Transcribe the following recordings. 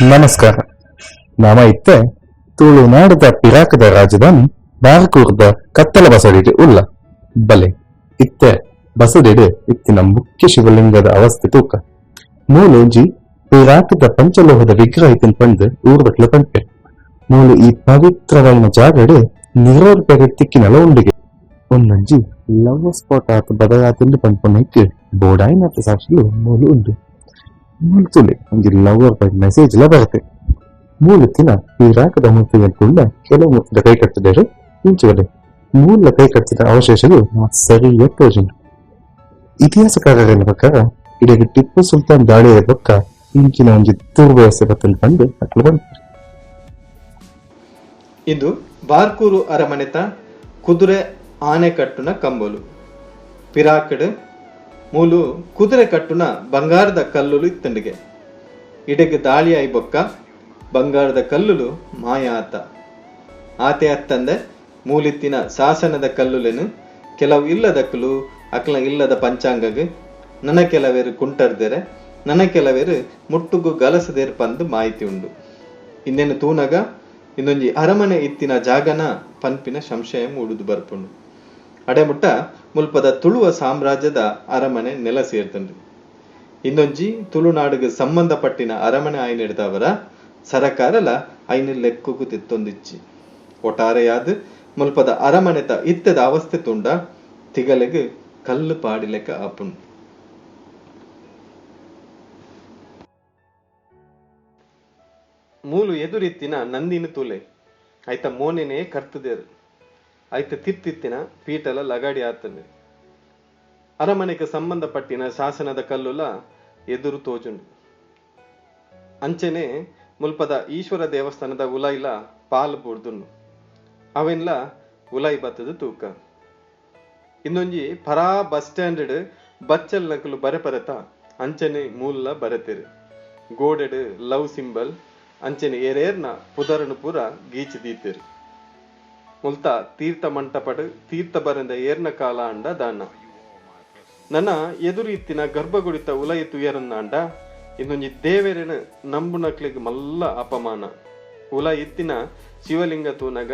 ನಮಸ್ಕಾರ. ನಾಮ ಇತ್ತೆ ತುಳುನಾಡದ ಪಿರಾಕದ ರಾಜಧಾನಿ ಬಾರ್ಕೂರ್ದ ಕತ್ತಲ ಬಸದಿಡ್ ಉಲ್ಲ. ಬಲೆ ಇತ್ತೆ ಬಸದಿಡ್ ಇತ್ತಿನ ಮುಖ್ಯ ಶಿವಲಿಂಗದ ಅವಸ್ಥೆ ತೂಕ. ಮೂಲೊಂಜಿ ಪಿರಾಕದ ಪಂಚಲೋಹದ ವಿಗ್ರಹ ಇತ್ತಿನ ಪಂದ್ ಊರ್ದಕ್ಲ ಪನ್ಪೆರ್. ಮೂಲು ಈ ಪವಿತ್ರವಾಯಿನ ಜಾಗಡ್ ನಿರೋರ್ ಪೆರೆ ತಿಕ್ಕಿನಲ ಉಂಡುಗೆ. ಒಂದೊಂಜಿ ಲವ್ ಸ್ಪಾಟ್ ಆತ್ ಬದಲಾತುಂಡು ಪನ್ಪುನೈಕ್ ಬೋಡಾಯಿನಾತ್ ಸಾಕ್ಷಿಲು ಮೂಲು ಉಂಡು. ಮೂಲು ತೂಲೆ, ಒಂಜಿ ಲವರ್ ಮೆಸೇಜ್ ಲ ಬರತೆ. ಮೂಲು ಇತ್ತಿನ ಪಿರಾಕದ ಮೂರ್ತಿದ ತೂಂಡ ಕೆಲವು ಮೂರ್ತಿದ ಕೈ ಕಟ್ಟಿದೆರ್. ಇಂಚ ಮೂಲ ಕೈ ಕಟ್ಟಿದ ಅವಶೇಷಲು ಸರಿಯಾಗಿ ತೋಜುಂಡು. ಇತಿಹಾಸಕಾರರ ಪ್ರಕಾರ ಇಡೆಗ್ ಟಿಪ್ಪು ಸುಲ್ತಾನ್ ದಾಳಿಯ ಬೊಕ್ಕ ಇಂಚಿನ ಒಂಜಿ ದುರ್ವ್ಯವಸ್ಥೆ ಬತ್ತುಂಡು ಪಂದ್ ಅಕ್ಲು ಪನ್ಪೆರ್. ಇಂದು ಬಾರ್ಕೂರು ಅರಮನೆತ ಕುದುರೆ ಆನೆ ಕಟ್ಟುನ ಕಂಬೊಲು. ಪಿರಾಕಡ್ ಮೂಲು ಕುದುರೆ ಕಟ್ಟುನ ಬಂಗಾರದ ಕಲ್ಲುಲು ಇತ್ತಂಡಿಗೆ. ಇಡೆಗ್ ದಾಳಿಯಾಯಿ ಬೊಕ್ಕ ಬಂಗಾರದ ಕಲ್ಲುಲು ಮಾಯ ಆತ. ಆತೆ ಅತ್ತಂದೆ ಮೂಲಿತ್ತಿನ ಶಾಸನದ ಕಲ್ಲುಲೆನ್ ಕೆಲವು ಇಲ್ಲದಕ್ಕಲು ಅಕ್ಲ ಇಲ್ಲದ ಪಂಚಾಂಗಗ್, ನನ ಕೆಲವೆರ್ ಕುಂಟರ್ದೆರೆ, ನನ ಕೆಲವೆರ್ ಮುಟ್ಟುಗು ಗಲಸದೆರ್ ಪಂದ್ ಮಾಹಿತಿ ಉಂಡು. ಇಂದೆನ್ ತೂನಗ ಇಂದೊಂಜಿ ಅರಮನೆ ಇತ್ತಿನ ಜಾಗನ ಪನ್ಪಿನ ಸಂಶಯ ಮೂಡುದು ಬರ್ಪುಂಡು. ಅಡೆಮುಟ್ಟ ಮುಲ್ಪದ ತುಳುವ ಸಾಮ್ರಾಜ್ಯದ ಅರಮನೆ ನೆಲ ಸೇರ್ದುಂಡು. ಇಂದೊಂಜಿ ತುಳುನಾಡುಗ್ ಸಂಬಂಧಪಟ್ಟಿನ ಅರಮನೆ ಆಯಿನೆಡ್ದಾವರ ಸರಕಾರಲ ಐನ್ ಲೆಕ್ಕೊಗು ದೆತ್ತೊಂದಿಜ್ಜಿ. ಒಟ್ಟಾರೆಯಾದ್ ಮುಲ್ಪದ ಅರಮನೆತ ಇತ್ತೆದ ಅವಸ್ಥೆ ತೂಂಡ ತಿಗಲೆಗ್ ಕಲ್ಲ್ ಪಾಡಿಲೆಕ ಆಪುಂಡು. ಮೂಲು ಎದುರಿತ್ತಿನ ನಂದಿನ ತೂಲೆ, ಐತ ಮೋನೆನೇ ಕರ್ತುದೆರ್. ಐತ ತಿರ್ತಿತ್ತಿನ ಪೀಟಲ ಲಗಾಡಿ ಆತಂಡ್. ಅರಮನೆಗೆ ಸಂಬಂಧಪಟ್ಟಿನ ಶಾಸನದ ಕಲ್ಲುಲ ಎದುರು ತೋಜುಂಡು. ಅಂಚನೆ ಮುಲ್ಪದ ಈಶ್ವರ ದೇವಸ್ಥಾನದ ಉಲೈಲ ಪಾಲ್ ಬೂರ್ದುಂಡು. ಅವೆನ್ಲ ಉಲೈ ಬತ್ತದ ತೂಕ. ಇಂದೊಂಜಿ ಪರಾ ಬಸ್ ಸ್ಟ್ಯಾಂಡ್ ಬಚ್ಚಲ್ ನಕಲು ಬರೆ ಪರೆತ ಅಂಚನೆ ಮೂಲ ಬರೆತೆರ್. ಗೋಡೆಡ್ ಲವ್ ಸಿಂಬಲ್ ಅಂಚನೆ ಏರೇರ್ನ ಪುದರನು ಪೂರ ಗೀಚ್ ದೀತೆರ್. ಮುಲ್ತ ತೀರ್ಥ ಮಂಟಪಡ್ ತೀರ್ಥ ಬರಂದ ಏರ್ನ ಕಾಲ ಅಂಡ ದಾನ. ನನ ಎದುರು ಇತ್ತಿನ ಗರ್ಭಗುಡಿತ ಉಲೈ ತುಯರನ್ನಾಂಡ ಇಂದೊಂಜಿ ದೇವೆರೆನ್ ನಂಬುನಕ್ಲೆಗ್ ಮಲ್ಲ ಅಪಮಾನ. ಉಲ ಇತ್ತಿನ ಶಿವಲಿಂಗ ತೂನಗ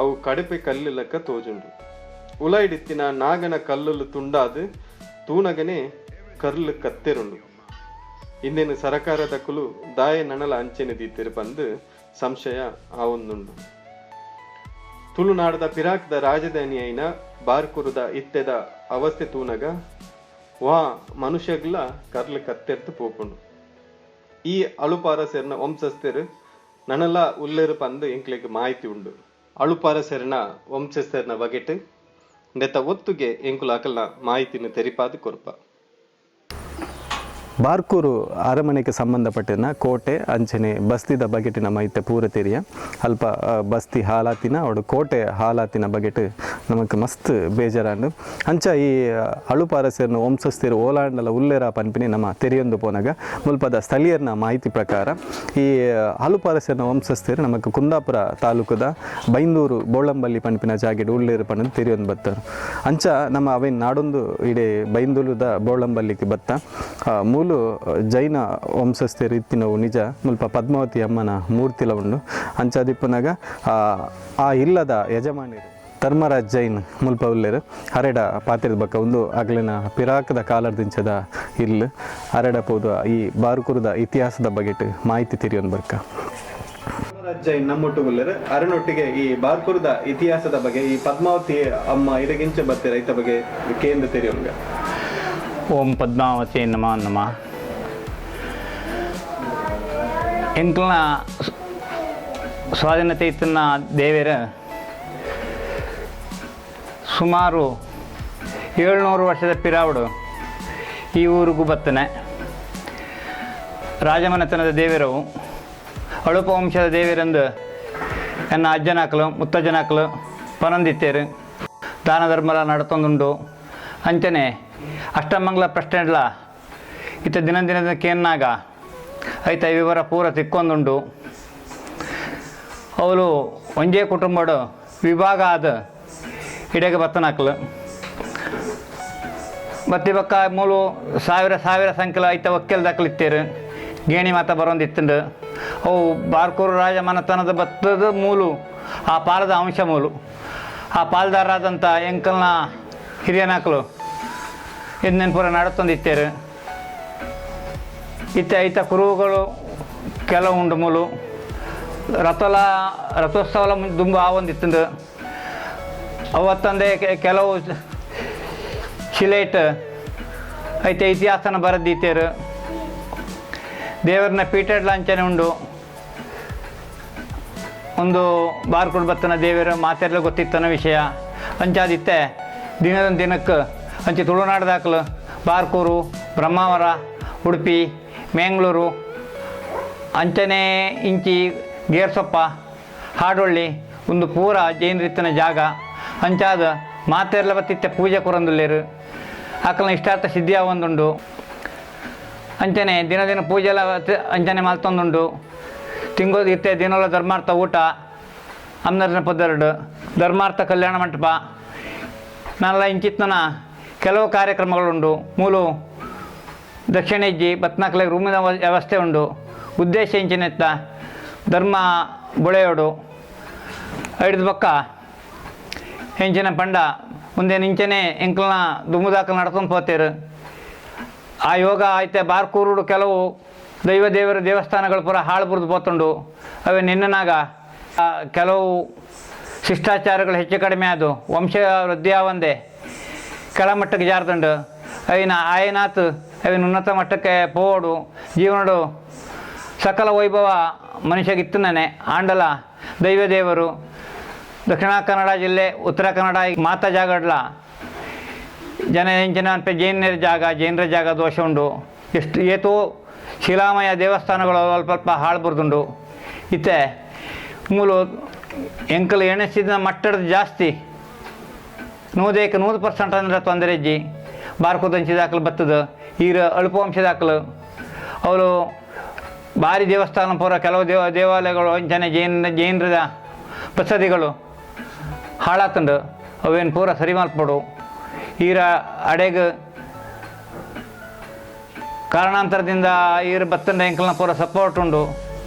ಅವು ಕಡಪೆ ಕಲ್ಲು ಲೆಕ್ಕ ತೋಜುಂಡು. ಉಲೈಡಿತ್ತಿನ ನಾಗನ ಕಲ್ಲುಲು ತುಂಡಾದ್ ತೂನಗನೆ ಕರ್ಲು ಕತ್ತೆರುಂಡು. ಇಂದೆನ್ ಸರಕಾರದಕುಲು ದಾಯೆ ನನಲ ಅಂಚೆನೆ ದೀತೆರ್ ಪಂದ್ ಸಂಶಯ ಆವೊಂದುಂಡು. ತುಳುನಾಡದ ಪಿರಾಕ್ದ ರಾಜಧಾನಿ ಆಯಿನ ಬಾರ್ಕೂರುದ ಇತ್ತೆದ ಅವಸ್ಥೆ ತೂನಗ ವಾ ಮನುಷ್ಯಗ್ಲ ಕರ್ಲು ಕತ್ತೆರ್ದ್ ಪೋಪುಂಡು. ಈ ಅಳುಪಾರಸೆರ್ನ ವಂಶಸ್ಥೆರ್ ನನಲ ಉಲ್ಲೆರ್ ಪಂದ್ ಎಂಕ್ಲೆಗ್ ಮಾಹಿತಿ ಉಂಡು. ಅಳುಪಾರಸೆರ್ನ ವಂಶಸ್ಥೆರ್ನ ಬಗೆಟ್ ನೆತ್ತ ಒತ್ತುಗೆ ಎಂಕುಲು ಅಕಲ್ನ ಮಾಹಿತಿನ ತೆರಿಪಾದ್ ಕೊರ್ಪ. ಬಾರ್ಕೂರು ಅರಮನೆಗೆ ಸಂಬಂಧಪಟ್ಟಿನ ಕೋಟೆ ಅಂಚನೆ ಬಸ್ತಿದ ಬಗೆಟಿನ ಮೈತೆ ಪೂರ ತೆರಿಯ. ಅಲ್ಪ ಬಸ್ತಿ ಹಾಲಾತಿನ ಅವಡು ಕೋಟೆ ಹಾಲಾತಿನ ಬಗೆಟ್ ನಮಕ್ ಮಸ್ತ್ ಬೇಜಾರಾಂಡ್. ಅಂಚ ಈ ಅಳುಪಾರಸೆರ್ನ ವಂಶಸ್ಥರು ಓಲಾಂಡಲ ಉಲ್ಲೇರ ಪನ್ಪಿನಿ ನಮ್ಮ ತೆರಿಯೊಂದು ಪೋನಗ ಮುಲ್ಪದ ಸ್ಥಳೀಯರ್ನ ಮಾಹಿತಿ ಪ್ರಕಾರ ಈ ಅಳುಪಾರಸೆರ್ನ ವಂಶಸ್ಥರು ನಮಕ್ ಕುಂದಾಪುರ ತಾಲೂಕುದ ಬೈಂದೂರು ಬೋಳಂಬಲ್ಲಿ ಪನ್ಪಿನ ಜಾಗೆಡ್ ಉಲ್ಲೇರು ಪನ್ನದು ತೆರಿಯೊಂದು ಬತ್ತರು. ಅಂಚ ನಮ್ಮ ಅವೇನ್ ನಾಡೊಂದು ಇಡೆ ಬೈಂದೂರುದ ಬೋಳಂಬಲ್ಲಿಗೆ ಬತ್ತ. ಮೂಲು ಜೈನ ವಂಶಸ್ಥರು ಇತ್ತಿನವು ನಿಜ. ಮುಲ್ಪ ಪದ್ಮಾವತಿ ಅಮ್ಮನ ಮೂರ್ತಿಲ ಉಂಡು. ಅಂಚಾದಿಪ್ಪುನಗ ಆ ಇಲ್ಲದ ಯಜಮಾನಿರು ಧರ್ಮರಾಜ್ ಜೈನ್ ಮುಲ್ಪ ಉಲ್ಲೇರು. ಅರೆಡ ಪಾತೆರದ ಬಕ್ಕ ಒಂದು ಅಗಲಿನ ಪಿರಾಕದ ಕಾಲರ್ದಿಂಚದ ಇಲ್ಲು. ಅರೆಡ ಪೋದು ಈ ಬಾರ್ಕೂರುದ ಇತಿಹಾಸದ ಬಗೆಟ್ ಮಾಹಿತಿ ತೆರಿಯೊಂದು ಬರ್ಕ. ಧರ್ಮರಾಜ್ ಜೈನ್ ನಮ್ಮೊಟ್ಟುಗುಲ್ಲೆರ್. ಅರನೊಟ್ಟಿಗೆ ಈ ಬಾರ್ಕೂರುದ ಇತಿಹಾಸದ ಬಗ್ಗೆ, ಈ ಪದ್ಮಾವತಿ ಅಮ್ಮ ಇಡಗಿಂಚ ಬತ್ತೆ ರೈತ ಬಗ್ಗೆ ಕೇಂದ್ರ ತೆರಿಯೊಂಗ. ಓಂ ಪದ್ಮಾವತಿ ನಮಃ ನಮಃ. ಎಂಕ್ಲನ ಸ್ವಾಧೀನತೆ ಇತ್ತಿನ ದೇವೆರ್ ಸುಮಾರು 700 ವರ್ಷದ ಪಿರಾವುಡು ಈ ಊರಿಗೂ ಬತ್ತನೆ. ರಾಜಮನೆತನದ ದೇವೆರವು, ಅಳುಪ ವಂಶದ ದೇವೆರೆಂದು ಎನ್ನ ಅಜ್ಜನಾಕಲು ಮುತ್ತಜ್ಜನಾಕಲು ಪನೊಂದಿತ್ತೇರು. ದಾನ ಧರ್ಮಲ ನಡತೊಂದುಂಡು. ಅಂಚನೆ ಅಷ್ಟಮಂಗಲ ಪ್ರಶ್ನೆಡ್ಲ ಇತ್ತ ದಿನ ದಿನದ ಕೇನ್ನಾಗ ಐತ ವಿವರ ಪೂರ ತಿಕ್ಕೊಂದುಂಡು. ಅವಳು ಒಂಜೇ ಕುಟುಂಬಡು ವಿಭಾಗ ಆದ ಇಡೆಗೆ ಬತ್ತನಾಕ್ಲು. ಬತ್ತಿ ಬಕ್ಕ ಮೂಲು ಸಾವಿರ ಸಾವಿರ ಸಂಖ್ಯೆಲ ಐತ ಒಕ್ಕೆಲ್ ದಾಕಲಿತ್ತೇರು. ಗೇಣಿ ಮಾತ ಬರೋಂದಿತ್ತುಂಡು. ಅವು ಬಾರ್ಕೂರು ರಾಜಮನೆತನದ ಬತ್ತದ ಮೂಲು, ಆ ಪಾಲದ ಅಂಶ ಮೂಲು. ಆ ಪಾಲ್ದಾರರಾದಂಥ ಎಂಕಲ್ನ ಹಿರಿಯನಾಕಲು ಇದನ್ನೇನು ಪೂರ ನಡತೊಂದಿತ್ತೇರು. ಇತ್ತೆ ಐತ ಕುರುಹುಗಳು ಕೆಲವು ಉಂಡು ಮೂಲು. ರಥಲ ರಥೋತ್ಸವಲ ದುಂಬು ಆವೊಂದಿತ್ತುಂಡು. ಅವತ್ತಂದೆ ಕೆಲವು ಶಿಲೇಟ್ ಐತೆ ಇತಿಹಾಸನ ಬರೆದಿತ್ತೇರು. ದೇವರನ್ನ ಪೀಠಡ್ಲ ಅಂಚನೆ ಉಂಡು. ಒಂದು ಬಾರ್ಕುಡ್ ಬತ್ತನ ದೇವರು ಮಾತೆಲ್ಲ ಗೊತ್ತಿತ್ತನ ವಿಷಯ ಅಂಚಾದಿತ್ತೆ. ದಿನದ ದಿನಕ್ಕೆ ಅಂಚೆ ತುಳುನಾಡ್ದಾಕ್ಲು ಬಾರ್ಕೂರು, ಬ್ರಹ್ಮಾವರ, ಉಡುಪಿ, ಮ್ಯಾಂಗ್ಳೂರು, ಅಂಚನೆ ಇಂಚಿ ಗೇರ್ಸೊಪ್ಪ, ಹಾಡೊಳ್ಳಿ ಒಂದು ಪೂರ ಜೈನರಿತ್ತನ ಜಾಗ. ಅಂಚಾದ ಮಾತೆರ್ಲ ಬತ್ತಿತ್ತೆ ಪೂಜೆ ಕೊರಂದುಲ್ಲೇರು. ಆಕಲ್ನ ಇಷ್ಟಾರ್ಥ ಸಿದ್ಧಿ ಆವೊಂದುಂಡು. ಅಂಚನೆ ದಿನ ದಿನ ಪೂಜೆಲ ಅಂಚನೆ ಮಲ್ತೊಂದುಂಡು. ತಿಂಗೋದು ಇತ್ತೆ ದಿನಲ ಧರ್ಮಾರ್ಥ ಊಟ ಅಮ್ನರ್ನ ಪದರಡು ಧರ್ಮಾರ್ಥ ಕಲ್ಯಾಣ ಮಂಟಪ ನಾನೆಲ್ಲ ಇಂಚಿತ್ನನ ಕೆಲವು ಕಾರ್ಯಕ್ರಮಗಳುಂಡು. ಮೂಲು ದಕ್ಷಿಣ ಹೆಜ್ಜಿ ಬತ್ನಾಕ್ಲೆ ರೂಮಿನ ವ್ಯವಸ್ಥೆ ಉಂಡು. ಉದ್ದೇಶ ಇಂಚಿನೆತ್ತ ಧರ್ಮ ಬುಳೆಯೋಡು ಐಡ್ದು ಬೊಕ್ಕ ಹೆಂಚಿನ ಪಂಡ ಒಂದೇನು ಇಂಚನೆ ಎಂಕಲ್ನ ದುಮ್ಮುದಾಕಲ್ ನಡ್ಕೊಂಡು ಪೋತೇರು. ಆ ಯೋಗ ಐತೆ. ಬಾರ್ಕೂರುಡು ಕೆಲವು ದೈವ ದೇವರ ದೇವಸ್ಥಾನಗಳು ಪೂರ ಹಾಳು ಬುರ್ದು ಪೋತುಂಡು. ಅವೇ ನಿನ್ನನಾಗ ಕೆಲವು ಶಿಷ್ಟಾಚಾರಗಳು ಹೆಚ್ಚು ಕಡಿಮೆ ಅದು ವಂಶ ವೃದ್ಧಿ ಆವಂದೆ ಕೆಳಮಟ್ಟಕ್ಕೆ ಜಾರ್ದುಂಡು. ಅವಿನ ಆಯನಾತ್ ಅವಿನ ಉನ್ನತ ಮಟ್ಟಕ್ಕೆ ಪೋವಡು. ಜೀವನಡು ಸಕಲ ವೈಭವ ಮನುಷ್ಯಗಿತ್ತನೇ ಆಂಡಲ ದೈವ ದೇವರು ದಕ್ಷಿಣ ಕನ್ನಡ ಜಿಲ್ಲೆ, ಉತ್ತರ ಕನ್ನಡ ಮಾತಾ ಜಾಗಡ್ಲ ಜನ ಎಂಚಿನ ಅನ್ಪೆ ಜೈನರ ಜಾಗ, ಜೈನರ ಜಾಗ ದೋಷ ಉಂಡು. ಎಷ್ಟು ಏತೋ ಶಿಲಾಮಯ ದೇವಸ್ಥಾನಗಳು ಅಲ್ಪ ಅಲ್ಪ ಹಾಳು ಬುರ್ದುಂಡು. ಇತ್ತೆ ಮೂಲು ಎಂಕಲ್ ಎಣಸಿದ ಮಟ್ಟದ ಜಾಸ್ತಿ ನೂದೇಕ 100% ಅಂದ್ರೆ ತೊಂದರೆ ಇಜ್ಜಿ. ಬಾರ್ಕುದಂಚಿ ದಾಖಲು ಬತ್ತದ ಈರ ಅಲ್ಪ ವಂಶ ದಾಖಲು ಅವರು ಭಾರಿ ದೇವಸ್ಥಾನ ಪೂರ ಕೆಲವು ದೇವಾಲಯಗಳು ಅಂಚನೆ ಜೈನರದ ಬಸದಿಗಳು ಹಾಳಾತುಂಡು. ಅವೇನು ಪೂರ ಸರಿ ಮಲ್ಪೊಡು. ಈರ ಅಡೆಗ್ ಕಾರಣಾಂತರದಿಂದ ಈರ್ ಬತ್ತಂಡ ಎಂಕಲ್ನ ಪೂರ ಸಪೋರ್ಟ್ ಉಂಡು.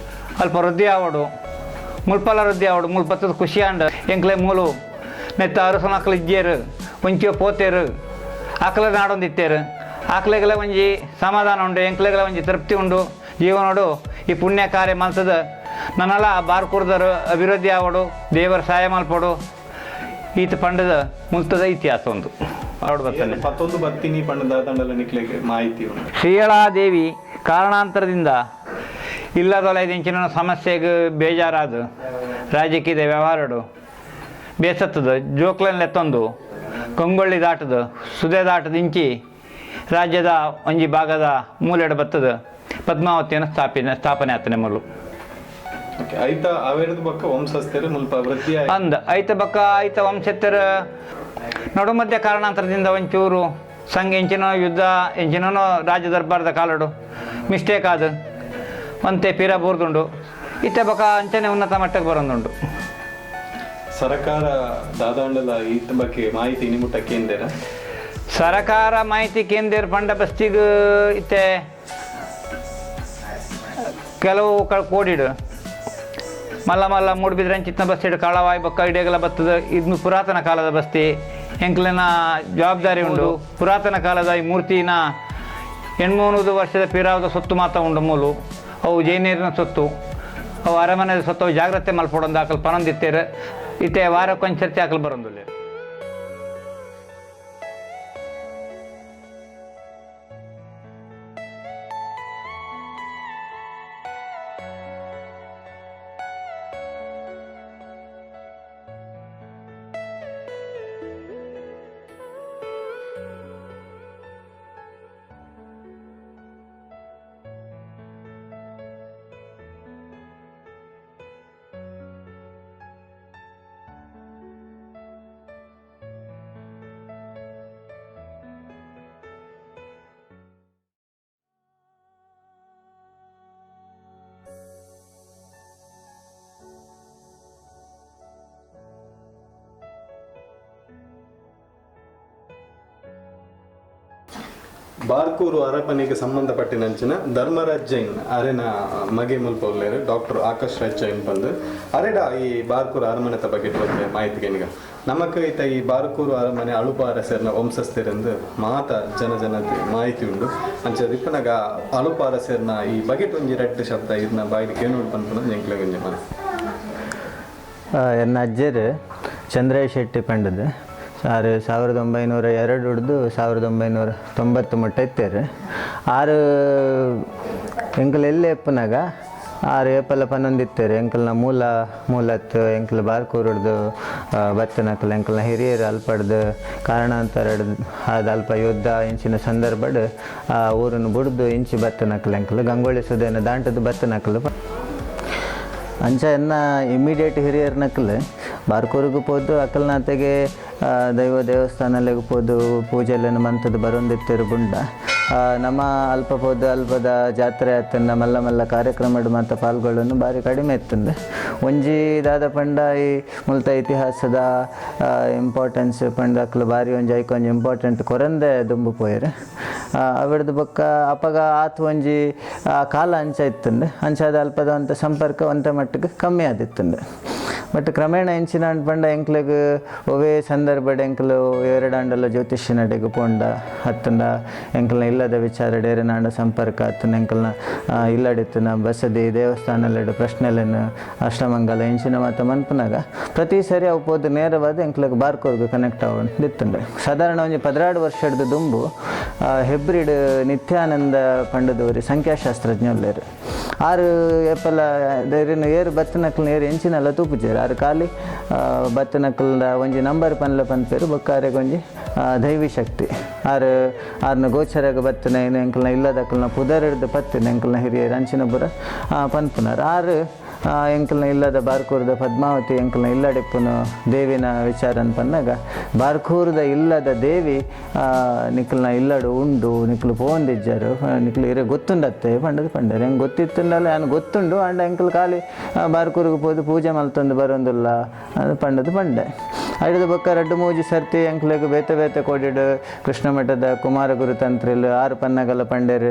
ಅಲ್ಪ ವೃದ್ಧಿ ಆವಡು, ಮುಲ್ಪಲ ವೃದ್ಧಿ ಆವಡು. ಮುಲ್ಪ ಬತ್ತದ ಖುಷಿ ಆಂಡ್ ಎಂಕ್ಲೆ. ಮೂಲು ನೆತ್ತ ಅರಸನಕ್ಲು ಇಜ್ಜೇರು, ಒಂಚಿ ಪೋತೇರು, ಆಕಲ ನಾಡೊಂದಿತ್ತೇರು. ಆಕ್ಲೆಗಳ ಒಂಜಿ ಸಮಾಧಾನ ಉಂಡು, ಎಂಕ್ಲೆಗಳ ಒಂಜಿ ತೃಪ್ತಿ ಉಂಡು. ಜೀವನೋಡು ಈ ಪುಣ್ಯ ಕಾರ್ಯ ಮಲ್ತದ ನನ್ನಲ ಬಾರ್ಕೂರ್ದರು ಅಭಿವೃದ್ಧಿ ಆವಡು, ದೇವರ ಸಹಾಯ ಮಲ್ಪೊಡು. ಈತ ಪಂಡದ ಮುಲ್ತದ ಇತಿಹಾಸ ಒಂದು ಅವಡು ಬರ್ತಾನೆ. ಪತ್ತೊಂದು ಬತ್ತಿನಿ ಪಂಡದ ದಂಡಲ ನಿಕ್ಲೆಗೆ ಮಾಹಿತಿ ಉಂಡು. ಶ್ರೀಯಳಾದೇವಿ ಕಾರಣಾಂತರದಿಂದ ಇಲ್ಲದೊಲ ಇಂಚಿನ ಸಮಸ್ಯೆಗೆ ಬೇಜಾರಾದ ರಾಜಕೀಯದ ವ್ಯವಹಾರಡು ಬೇಸತ್ತದ ಜೋಕ್ಲನ್ ಲೆತ್ತೊಂದು ಕಂಗೊಳ್ಳಿ ದಾಟದ ಸುದೆ ದಾಟದ ಇಂಚಿ ರಾಜ್ಯದ ಒಂಜಿ ಭಾಗದ ಮೂಲೆಡೆ ಬತ್ತದ ಪದ್ಮಾವತಿಯನ್ನು ಸ್ಥಾಪನೆ ಸ್ಥಾಪನೆ ಆತನೆ ಮೊದಲು. ಓಕೆ, ಐತ ಅವೆರದು ಬಕ್ಕ ವಂಶಸ್ಥರು ಮುಲ್ಪ ವೃದ್ಧಿ ಆಯಿ- ಅಂದ ಐತ ಬಕ್ಕ ಐತ ವಂಶಸ್ಥರ ನಡು ಮಧ್ಯ ಕಾರಣಾಂತರದಿಂದ ಒಂಚೂರು ಸಂಘ ಎಂಚಿನ ಯುದ್ಧ ಎಂಚಿನೋ ರಾಜ ದರ್ಬಾರದ ಕಾಲಡು ಮಿಸ್ಟೇಕ್ ಆದ ಒಂತೆ ಪಿರ ಬೂರ್ದುಂಡು. ಇತ್ತೆ ಬಕ್ಕ ಅಂಚನೆ ಉನ್ನತ ಮಟ್ಟಕ್ಕೆ ಬರೋದುಂಡು. ಸರಕಾರ ದಾದಾಂಡಲ ಈತ ಬಗ್ಗೆ ಮಾಹಿತಿ ನಿಮುಟ್ಟ ಕೇಂದ್ರ? ಸರಕಾರ ಮಾಹಿತಿ ಕೇಂದ್ರ ಪಂಡ ಬಸ್ತಿಗೆ ಇತ್ತೆ ಕೆಲವು ಕೋಡಿಡು ಮಲ್ಲ ಮಲ್ಲ ಮೂಡ್ಬಿದ್ರೆ ಅಂಚಿತ್ನ ಬಸ್ತಿಡು ಕಳವಾಯ್ ಬೊಕ್ಕ ಇಡೇಗಲ ಬತ್ತದ. ಇದು ಪುರಾತನ ಕಾಲದ ಬಸ್ತಿ, ಎಂಕ್ಲೆನ ಜವಾಬ್ದಾರಿ ಉಂಡು. ಪುರಾತನ ಕಾಲದ ಈ ಮೂರ್ತಿನ 800 ವರ್ಷದ ಪಿರಾವದ ಸೊತ್ತು ಮಾತ ಉಂಡು ಮೂಲು. ಅವು ಜೈನರಿನ ಸೊತ್ತು, ಅವು ಅರಮನೆದ ಸೊತ್ತು. ಅವು ಜಾಗ್ರತೆ ಮಲ್ಪೊಡೊಂದು ಆಕಲ್ ಪನೊಂದಿತ್ತೇರು. ಇತ್ತೆ ವಾರಕ್ಕೊಂದ್ಸರ್ತಿ ಆಕಲ್ ಬರೋದಿಲ್ಲ. Barkur ಅರಮನೆಗೆ ಸಂಬಂಧಪಟ್ಟಿನಂಚಿನ ಧರ್ಮರಾಜ್ ಜೈನ್ ಅರೆನ ಮಗೆ ಮುಲ್ಪ ಉಲ್ಲೆರ್ ಡಾಕ್ಟರ್ ಆಕಾಶ್ ರಾಜ್ ಜೈನ್ ಪಂದ್ ಅರೆಡ ಈ ಬಾರ್ಕೂರು ಅರಮನೆತ ಬಗ್ಗೆ ಒಂತೆ ಮಾಹಿತಿ ನಿಗ ನಮಕ್ ಇತ್ತ ಈ ಬಾರ್ಕೂರು ಅರಮನೆ ಅಳುಪ ಅರಸರ್ನ ವಂಶಸ್ಥರೆಂದು ಮಾತ ಜನ ಜನತೆ ಮಾಹಿತಿ ಉಂಡು. ಅಂಚ ಇಪ್ಪನಗ ಅಳುಪ ಅರಸರ್ನ ಈ ಬಗೆಟ್ ಒಂಜಿ ರಡ್ಡ್ ಶಬ್ದ ಇದನ್ನ ಬಾಯಿಡ್ ಕೇನುಡು ಪನ್ಪುನ ಎಂಕ್ಲೆಗ್ ಒಂಜಿ ಮನಸ್. ಎನ್ನ ಅಜ್ಜೆರ್ ಚಂದ್ರಯ್ಯ ಶೆಟ್ಟಿ ಪಂಡದು ಆರು 1902 ಹಿಡ್ದು 1990 ಮುಟ್ಟ ಇತ್ತೇರು. ಆರು ಎಂಕಲ್ ಎಲ್ಲೆ ಎಪ್ಪುನಾಗ ಆರು ಏಪಲ ಪನ್ನೊಂದಿತ್ತೇರು. ಎಂಕಲ್ನ ಮೂಲ ಮೂಲತ್ತು ಎಂಕಲ್ ಬಾರ್ಕೂರುಡ್ದು ಬತ್ತನಕಲ್ ಎಂಕಲ್ನ ಹಿರಿಯರು ಅಲ್ಪಡ್ದು ಕಾರಣಾಂತರ ಆದ ಅಲ್ಪ ಯುದ್ಧ ಇಂಚಿನ ಸಂದರ್ಭಡ್ ಆ ಊರನ್ನು ಬುಡ್ದು ಇಂಚಿ ಬತ್ತನಕಲ್ ಎಂಕಲ್ ಗಂಗೊಳ್ಳಿ ಸುದೇನ ದಾಂಟದು ಬತ್ತನಕಲ್. ಅಂಚ ಎನ್ನ ಇಮಿಡಿಯೇಟ್ ಹಿರಿಯರ್ ನಕಲ್ ಬಾರ್ಕೂರಿಗೆ ಪೋದು ಅಕಲ್ನಾತೆಗೆ ದೈವ ದೇವಸ್ಥಾನಲೆಗ್ ಪೋದು ಪೂಜೆಲೆನ್ ಮಂತದ ಬರೊಂದಿತ್ತೆರ್ ಬುಂಡ. ನಮ್ಮ ಅಲ್ಪ ಪೋದು ಅಲ್ಪದ ಜಾತ್ರೆ ಆತನ್ನ ಮಲ್ಲ ಮಲ್ಲ ಕಾರ್ಯಕ್ರಮಡ್ ಮಾತ ಪಾಲ್ಗೊಳ್ಳನ್ನು ಬಾರಿ ಕಡಿಮೆ ಇತ್ತಂದೆ. ಒಂಜಿ ದಾದ ಪಂಡ ಈ ಮುಲ್ತ ಇತಿಹಾಸದ ಇಂಪಾರ್ಟೆನ್ಸ್ ಪಂಡ ಅಕ್ಲು ಬಾರಿ ಒಂಜಿ ಐಕ್ ಒಂಜಿ ಇಂಪಾರ್ಟೆಂಟ್ ಕೊರಂದೆ ದುಂಬು ಪೋಯೆರ್. ಅವೆಡ್ದು ಬೊಕ್ಕ ಅಪಗ ಆತ್ ಒಂಜಿ ಕಾಲ ಅಂಚ ಇತ್ತಂದೆ. ಅಂಚಾದ ಅಲ್ಪದ ಒಂತೆ ಸಂಪರ್ಕ ಒಂತೆ ಮಟ್ಟಿಗೆ ಕಮ್ಮಿ ಆದಿತ್ತಂದೆ. ಬಟ್ ಕ್ರಮೇಣ ಎಂಚಿನ ಪಂಡ ಎಂಕ್ಲೆಗ್ ಒವೇ ಸಂದರ್ಭಡ್ ಎಂಕ್ಲು ಎರಡಾಂಡಲ ಜ್ಯೋತಿಷ್ಯನಡೆಗ್ ಪೋಂಡ ಅತ್ತಂಡ ಎಂಕ್ಲ್ನ ಇಲ್ಲದ ವಿಚಾರ ಡೇರೆನಾಂಡ ಸಂಪರ್ಕ ಅತ್ತಂಡ ಎಂಕ್ಲ್ನ ಇಲ್ಲಡಿತ್ತಿನ ಬಸದಿ ದೇವಸ್ಥಾನಲೆಡ್ ಪ್ರಶ್ನೆಲೆನ್ ಅಷ್ಟಮಂಗಲ ಎಂಚಿನ ಮಾತ ಮನ್ಪುನಾಗ ಪ್ರತಿ ಸರಿ ಅವು ಪೋದು ನೇರವಾದ ಎಂಕ್ಲೆಗ್ ಬಾರ್ಕೂರ್ಗ್ ಕನೆಕ್ಟ್ ಆವೊಂದಿತ್ತುಂಡು. ಸಾಧಾರಣ ಒಂಜಿ 12 ವರ್ಷದ ದುಂಬು ಹೆಬ್ರಿಡ್ ನಿತ್ಯಾನಂದ ಪಂಡದವರಿ ಸಂಖ್ಯಾಶಾಸ್ತ್ರಜ್ಞ ಉಲ್ಲೆರ್. ಆರು ಏಪಲ ಏರು ಬತ್ತನಕ್ಲ್ನ ಏರು ಎಂಚಿನಲ್ಲ ತೂಪುಜೆರ್. ಆರು ಖಾಲಿ ಬತ್ತನಕ್ಲ್ನ ಒಂಜಿ ನಂಬರ್ ಪನ್ಲ ಪನ್ಪೆರ್ ಬೊಕ್ಕ ಆರೆಗ್ ಒಂಜಿ ದೈವಿ ಶಕ್ತಿ ಆರು ಆರ್ನ ಗೋಚರಗ್ ಬತ್ತನ ಎಂಕಲ್ನ ಇಲ್ಲದಕ್ಲ್ನ ಪುದರ್ ಹಿಡ್ದು ಪತ್ತಿನ ಎಂಕಲ್ನ ಹಿರಿಯರ್ ಅಂಚಿನ ಪೂರ ಪನ್ಪುನಾರ್. ಆರು ಎಂಕಲ್ನ ಇಲ್ಲದ ಬಾರ್ಕೂರ್ದ ಪದ್ಮಾವತಿ ಎಂಕಲ್ನ ಇಲ್ಲಡೆಪ್ಪುನು ದೇವಿನ ವಿಚಾರನ್ ಪನ್ನಗ ಬಾರ್ಕೂರ್ದ ಇಲ್ಲದ ದೇವಿ ನಿಕಲ್ನ ಇಲ್ಲಡು ಉಂಡು ನಿಕ್ಲು ಪೋಂದಿಜ್ಜರು ನಿಕ್ಲು ಇರೆ ಗೊತ್ತುಂಡತ್ತೆ ಪಂಡದು ಪಂಡರು. ಹೆಂಗೆ ಗೊತ್ತಿತ್ತುಂಡಲ್ಲ ಯಾನ್ ಗೊತ್ತುಂಡು ಅಂಡ ಎಂಕಲ್ ಖಾಲಿ ಬಾರ್ಕೂರ್ಗ್ ಪೋದು ಪೂಜೆ ಮಲ್ತೊಂದು ಬರೋಂದುಲ್ಲ ಅದು ಪಂಡದು ಪಂಡೆ. ಐಡ್ದು ಬೊಕ್ಕ ರಡ್ಡು ಮೂಜಿ ಸರ್ತಿ ಎಂಕ್ಲೆಗ್ ಬೇತೆ ಬೇತೆ ಕೋಡಿಡ್ ಕೃಷ್ಣ ಮಠದ ಕುಮಾರಗುರು ತಂತ್ರಿಲ್ ಆರು ಪನ್ನಗಲ ಪಂಡೆರ್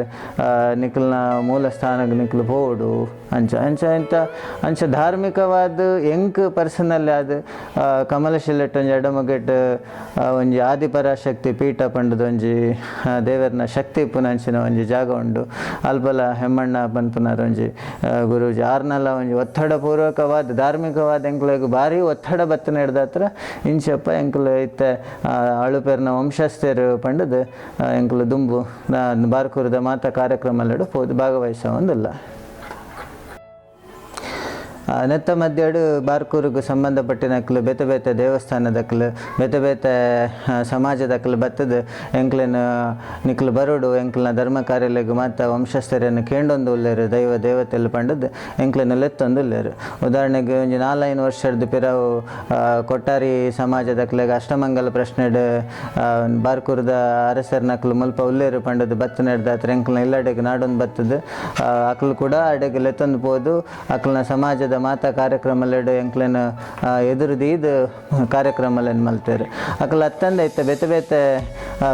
ನಿಕಲ್ನ ಮೂಲ ಸ್ಥಾನಗ್ ನಿಕ್ಲು ಪೋಡು ಅಂಚ ಅಂಚ ಎಂತ ಅಂಚ ಧಾರ್ಮಿಕವಾದ ಎಂಕ್ ಪರ್ಸನಲ್ ಆದ್ ಕಮಲಶಿಲೆಟ್ ಒಂಜಿ ಎಡಮಗೆಟ್ ಒಂಜಿ ಆದಿಪರಾಶಕ್ತಿ ಪೀಠ ಪಂಡದ ಒಂಜಿ ದೇವರ್ನ ಶಕ್ತಿ ಇಪ್ಪುನ ಅಂಚಿನ ಒಂಜಿ ಜಾಗ ಉಂಡು. ಅಲ್ಪಲ ಹೆಮ್ಮಣ್ಣ ಪನ್ಪುನಾರ್ ಒಂಜಿ ಗುರೂಜಿ ಆರ್ನಲ ಒಂಜಿ ಒತ್ತಡ ಪೂರ್ವಕವಾದ ಧಾರ್ಮಿಕವಾದ ಎಂಕ್ಲೆಗ್ ಭಾರಿ ಒತ್ತಡ ಬತ್ತನ ಹಿಡ್ದತ್ರ ಇಂಚಪ್ಪ ಎಂಕ್ಲು ಇತ್ತೆ ಅಳುಪೆರ್ನ ವಂಶಸ್ಥರು ಪಂಡದು ಎಂಕ್ಲು ದುಂಬು ಬಾರ್ಕೂರದ ಮಾತ ಕಾರ್ಯಕ್ರಮಲೆಡ್ ಪೋದು ಭಾಗವಹಿಸವೊಂದುಲ್ಲ. ನೆತ್ತ ಮಧ್ಯಡು ಬಾರ್ಕೂರುಗು ಸಂಬಂಧಪಟ್ಟಿನಕ್ಲು ಬೇತೆ ಬೇತೆ ದೇವಸ್ಥಾನದಕ್ಲು ಬೇತೆ ಬೇತೆ ಸಮಾಜದಕ್ಲು ಬತ್ತದು ಎಂಕ್ಲೆನ ನಿಕ್ಲು ಬರೋಡು ಎಂಕ್ಲೆನ ಧರ್ಮ ಕಾರ್ಯಲೆಗ್ ಮಾತ ವಂಶಸ್ಥರನ್ನು ಕೇಂಡೊಂದು ಉಲ್ಲೆರ್ ದೈವ ದೇವತೆಲು ಪಂಡದು ಎಂಕ್ಲೆನ ಲೆತ್ತೊಂದು ಉಲ್ಲೆರ್. ಉದಾಹರಣೆಗೆ ಒಂಜಿ 4-5 ವರ್ಷದ ಪಿರವು ಕೊಟ್ಟಾರಿ ಸಮಾಜದಕ್ಲೆಗ್ ಅಷ್ಟಮಂಗಲ ಪ್ರಶ್ನೆಡ್ ಬಾರ್ಕೂರ್ದ ಅರಸರ್ನಕ್ಲು ಮುಲ್ಪ ಉಲ್ಲೆರ್ ಪಂಡದು ಬತ್ತು ನೆಡ್ದಾತ್ರ ಎಂಕ್ಲೆನ ಇಲ್ಲಡೆಗ್ ನಾಡೊಂದು ಬತ್ತದು ಅಕ್ಲು ಕೂಡ ಅಡೆಗ್ ಲೆತ್ತೊಂದು ಪೋದು ಅಕ್ಲೆನ ಸಮಾಜದ ಮಾತಾ ಕಾರ್ಯಕ್ರಮಲೆಡ್ ಎಂಕ್ಲೆನ ಎದುರು ದೀದ್ ಕಾರ್ಯಕ್ರಮಲೆನ್ ಮಲ್ತೆರ್. ಅಕ್ಲು ಅತ್ತಂದೆ ಇತ್ತೆ ಬೇತೆ ಬೇತೆ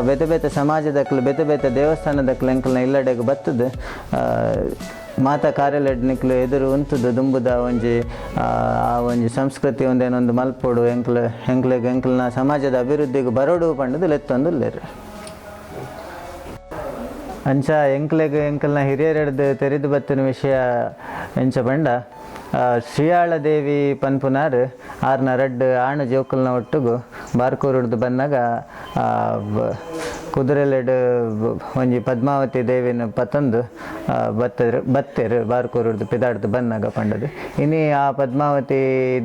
ಬೇತೆ ಬೇತೆ ಸಮಾಜದಕ್ಲು ಬೇತೆ ಬೇತೆ ದೇವಸ್ಥಾನದಕ್ಲು ಎಂಕ್ಲೆನ ಇಲ್ಲಡೆಗ್ ಬತ್ತದು ಮಾತಾ ಕಾರ್ಯಲೆಡ್ ನಿಕ್ಲು ಎದುರು ಉಂತುದು ದುಂಬುದ ಒಂಜಿ ಆ ಒಂಜಿ ಸಂಸ್ಕೃತಿ ಒಂದೇನೊಂದು ಮಲ್ಪೊಡು ಎಂಕ್ಲು ಎಂಕ್ಲೆಗ್ ಎಂಕ್ಲೆನ ಸಮಾಜದ ಅಭಿವೃದ್ಧಿಗ್ ಬರೋಡು ಪಂಡದು ಲೆತ್ತೊಂದು ಉಲ್ಲೆರ್. ಅಂಚ ಎಂಕ್ಲೆಗ್ ಎಂಕಲ್ನ ಹಿರಿಯರೆಡ್ದು ತೆರಿದು ಬತ್ತಿನ ವಿಷಯ ಎಂಚ ಪಂಡ ಶ್ರೀಯಾಳ ದೇವಿ ಪನ್ಪುನಾರ್ ಆರ್ನ ರಡ್ಡ್ ಆಣು ಜೋಕುಲ್ನ ಒಟ್ಟುಗು ಬಾರ್ಕೂರುಡ್ದು ಬನ್ನಗ ಕುದುರೆಲೆಡ್ ಒಂಜಿ ಪದ್ಮಾವತಿ ದೇವಿನ ಪತೊಂದು ಬತ್ತೆರ್ ಬತ್ತೆರ್ ಬಾರ್ಕೂರುಡ್ದು ಪಿದಾಡ್ದು ಬನ್ನಗ ಪಂಡದು. ಇನಿ ಆ ಪದ್ಮಾವತಿ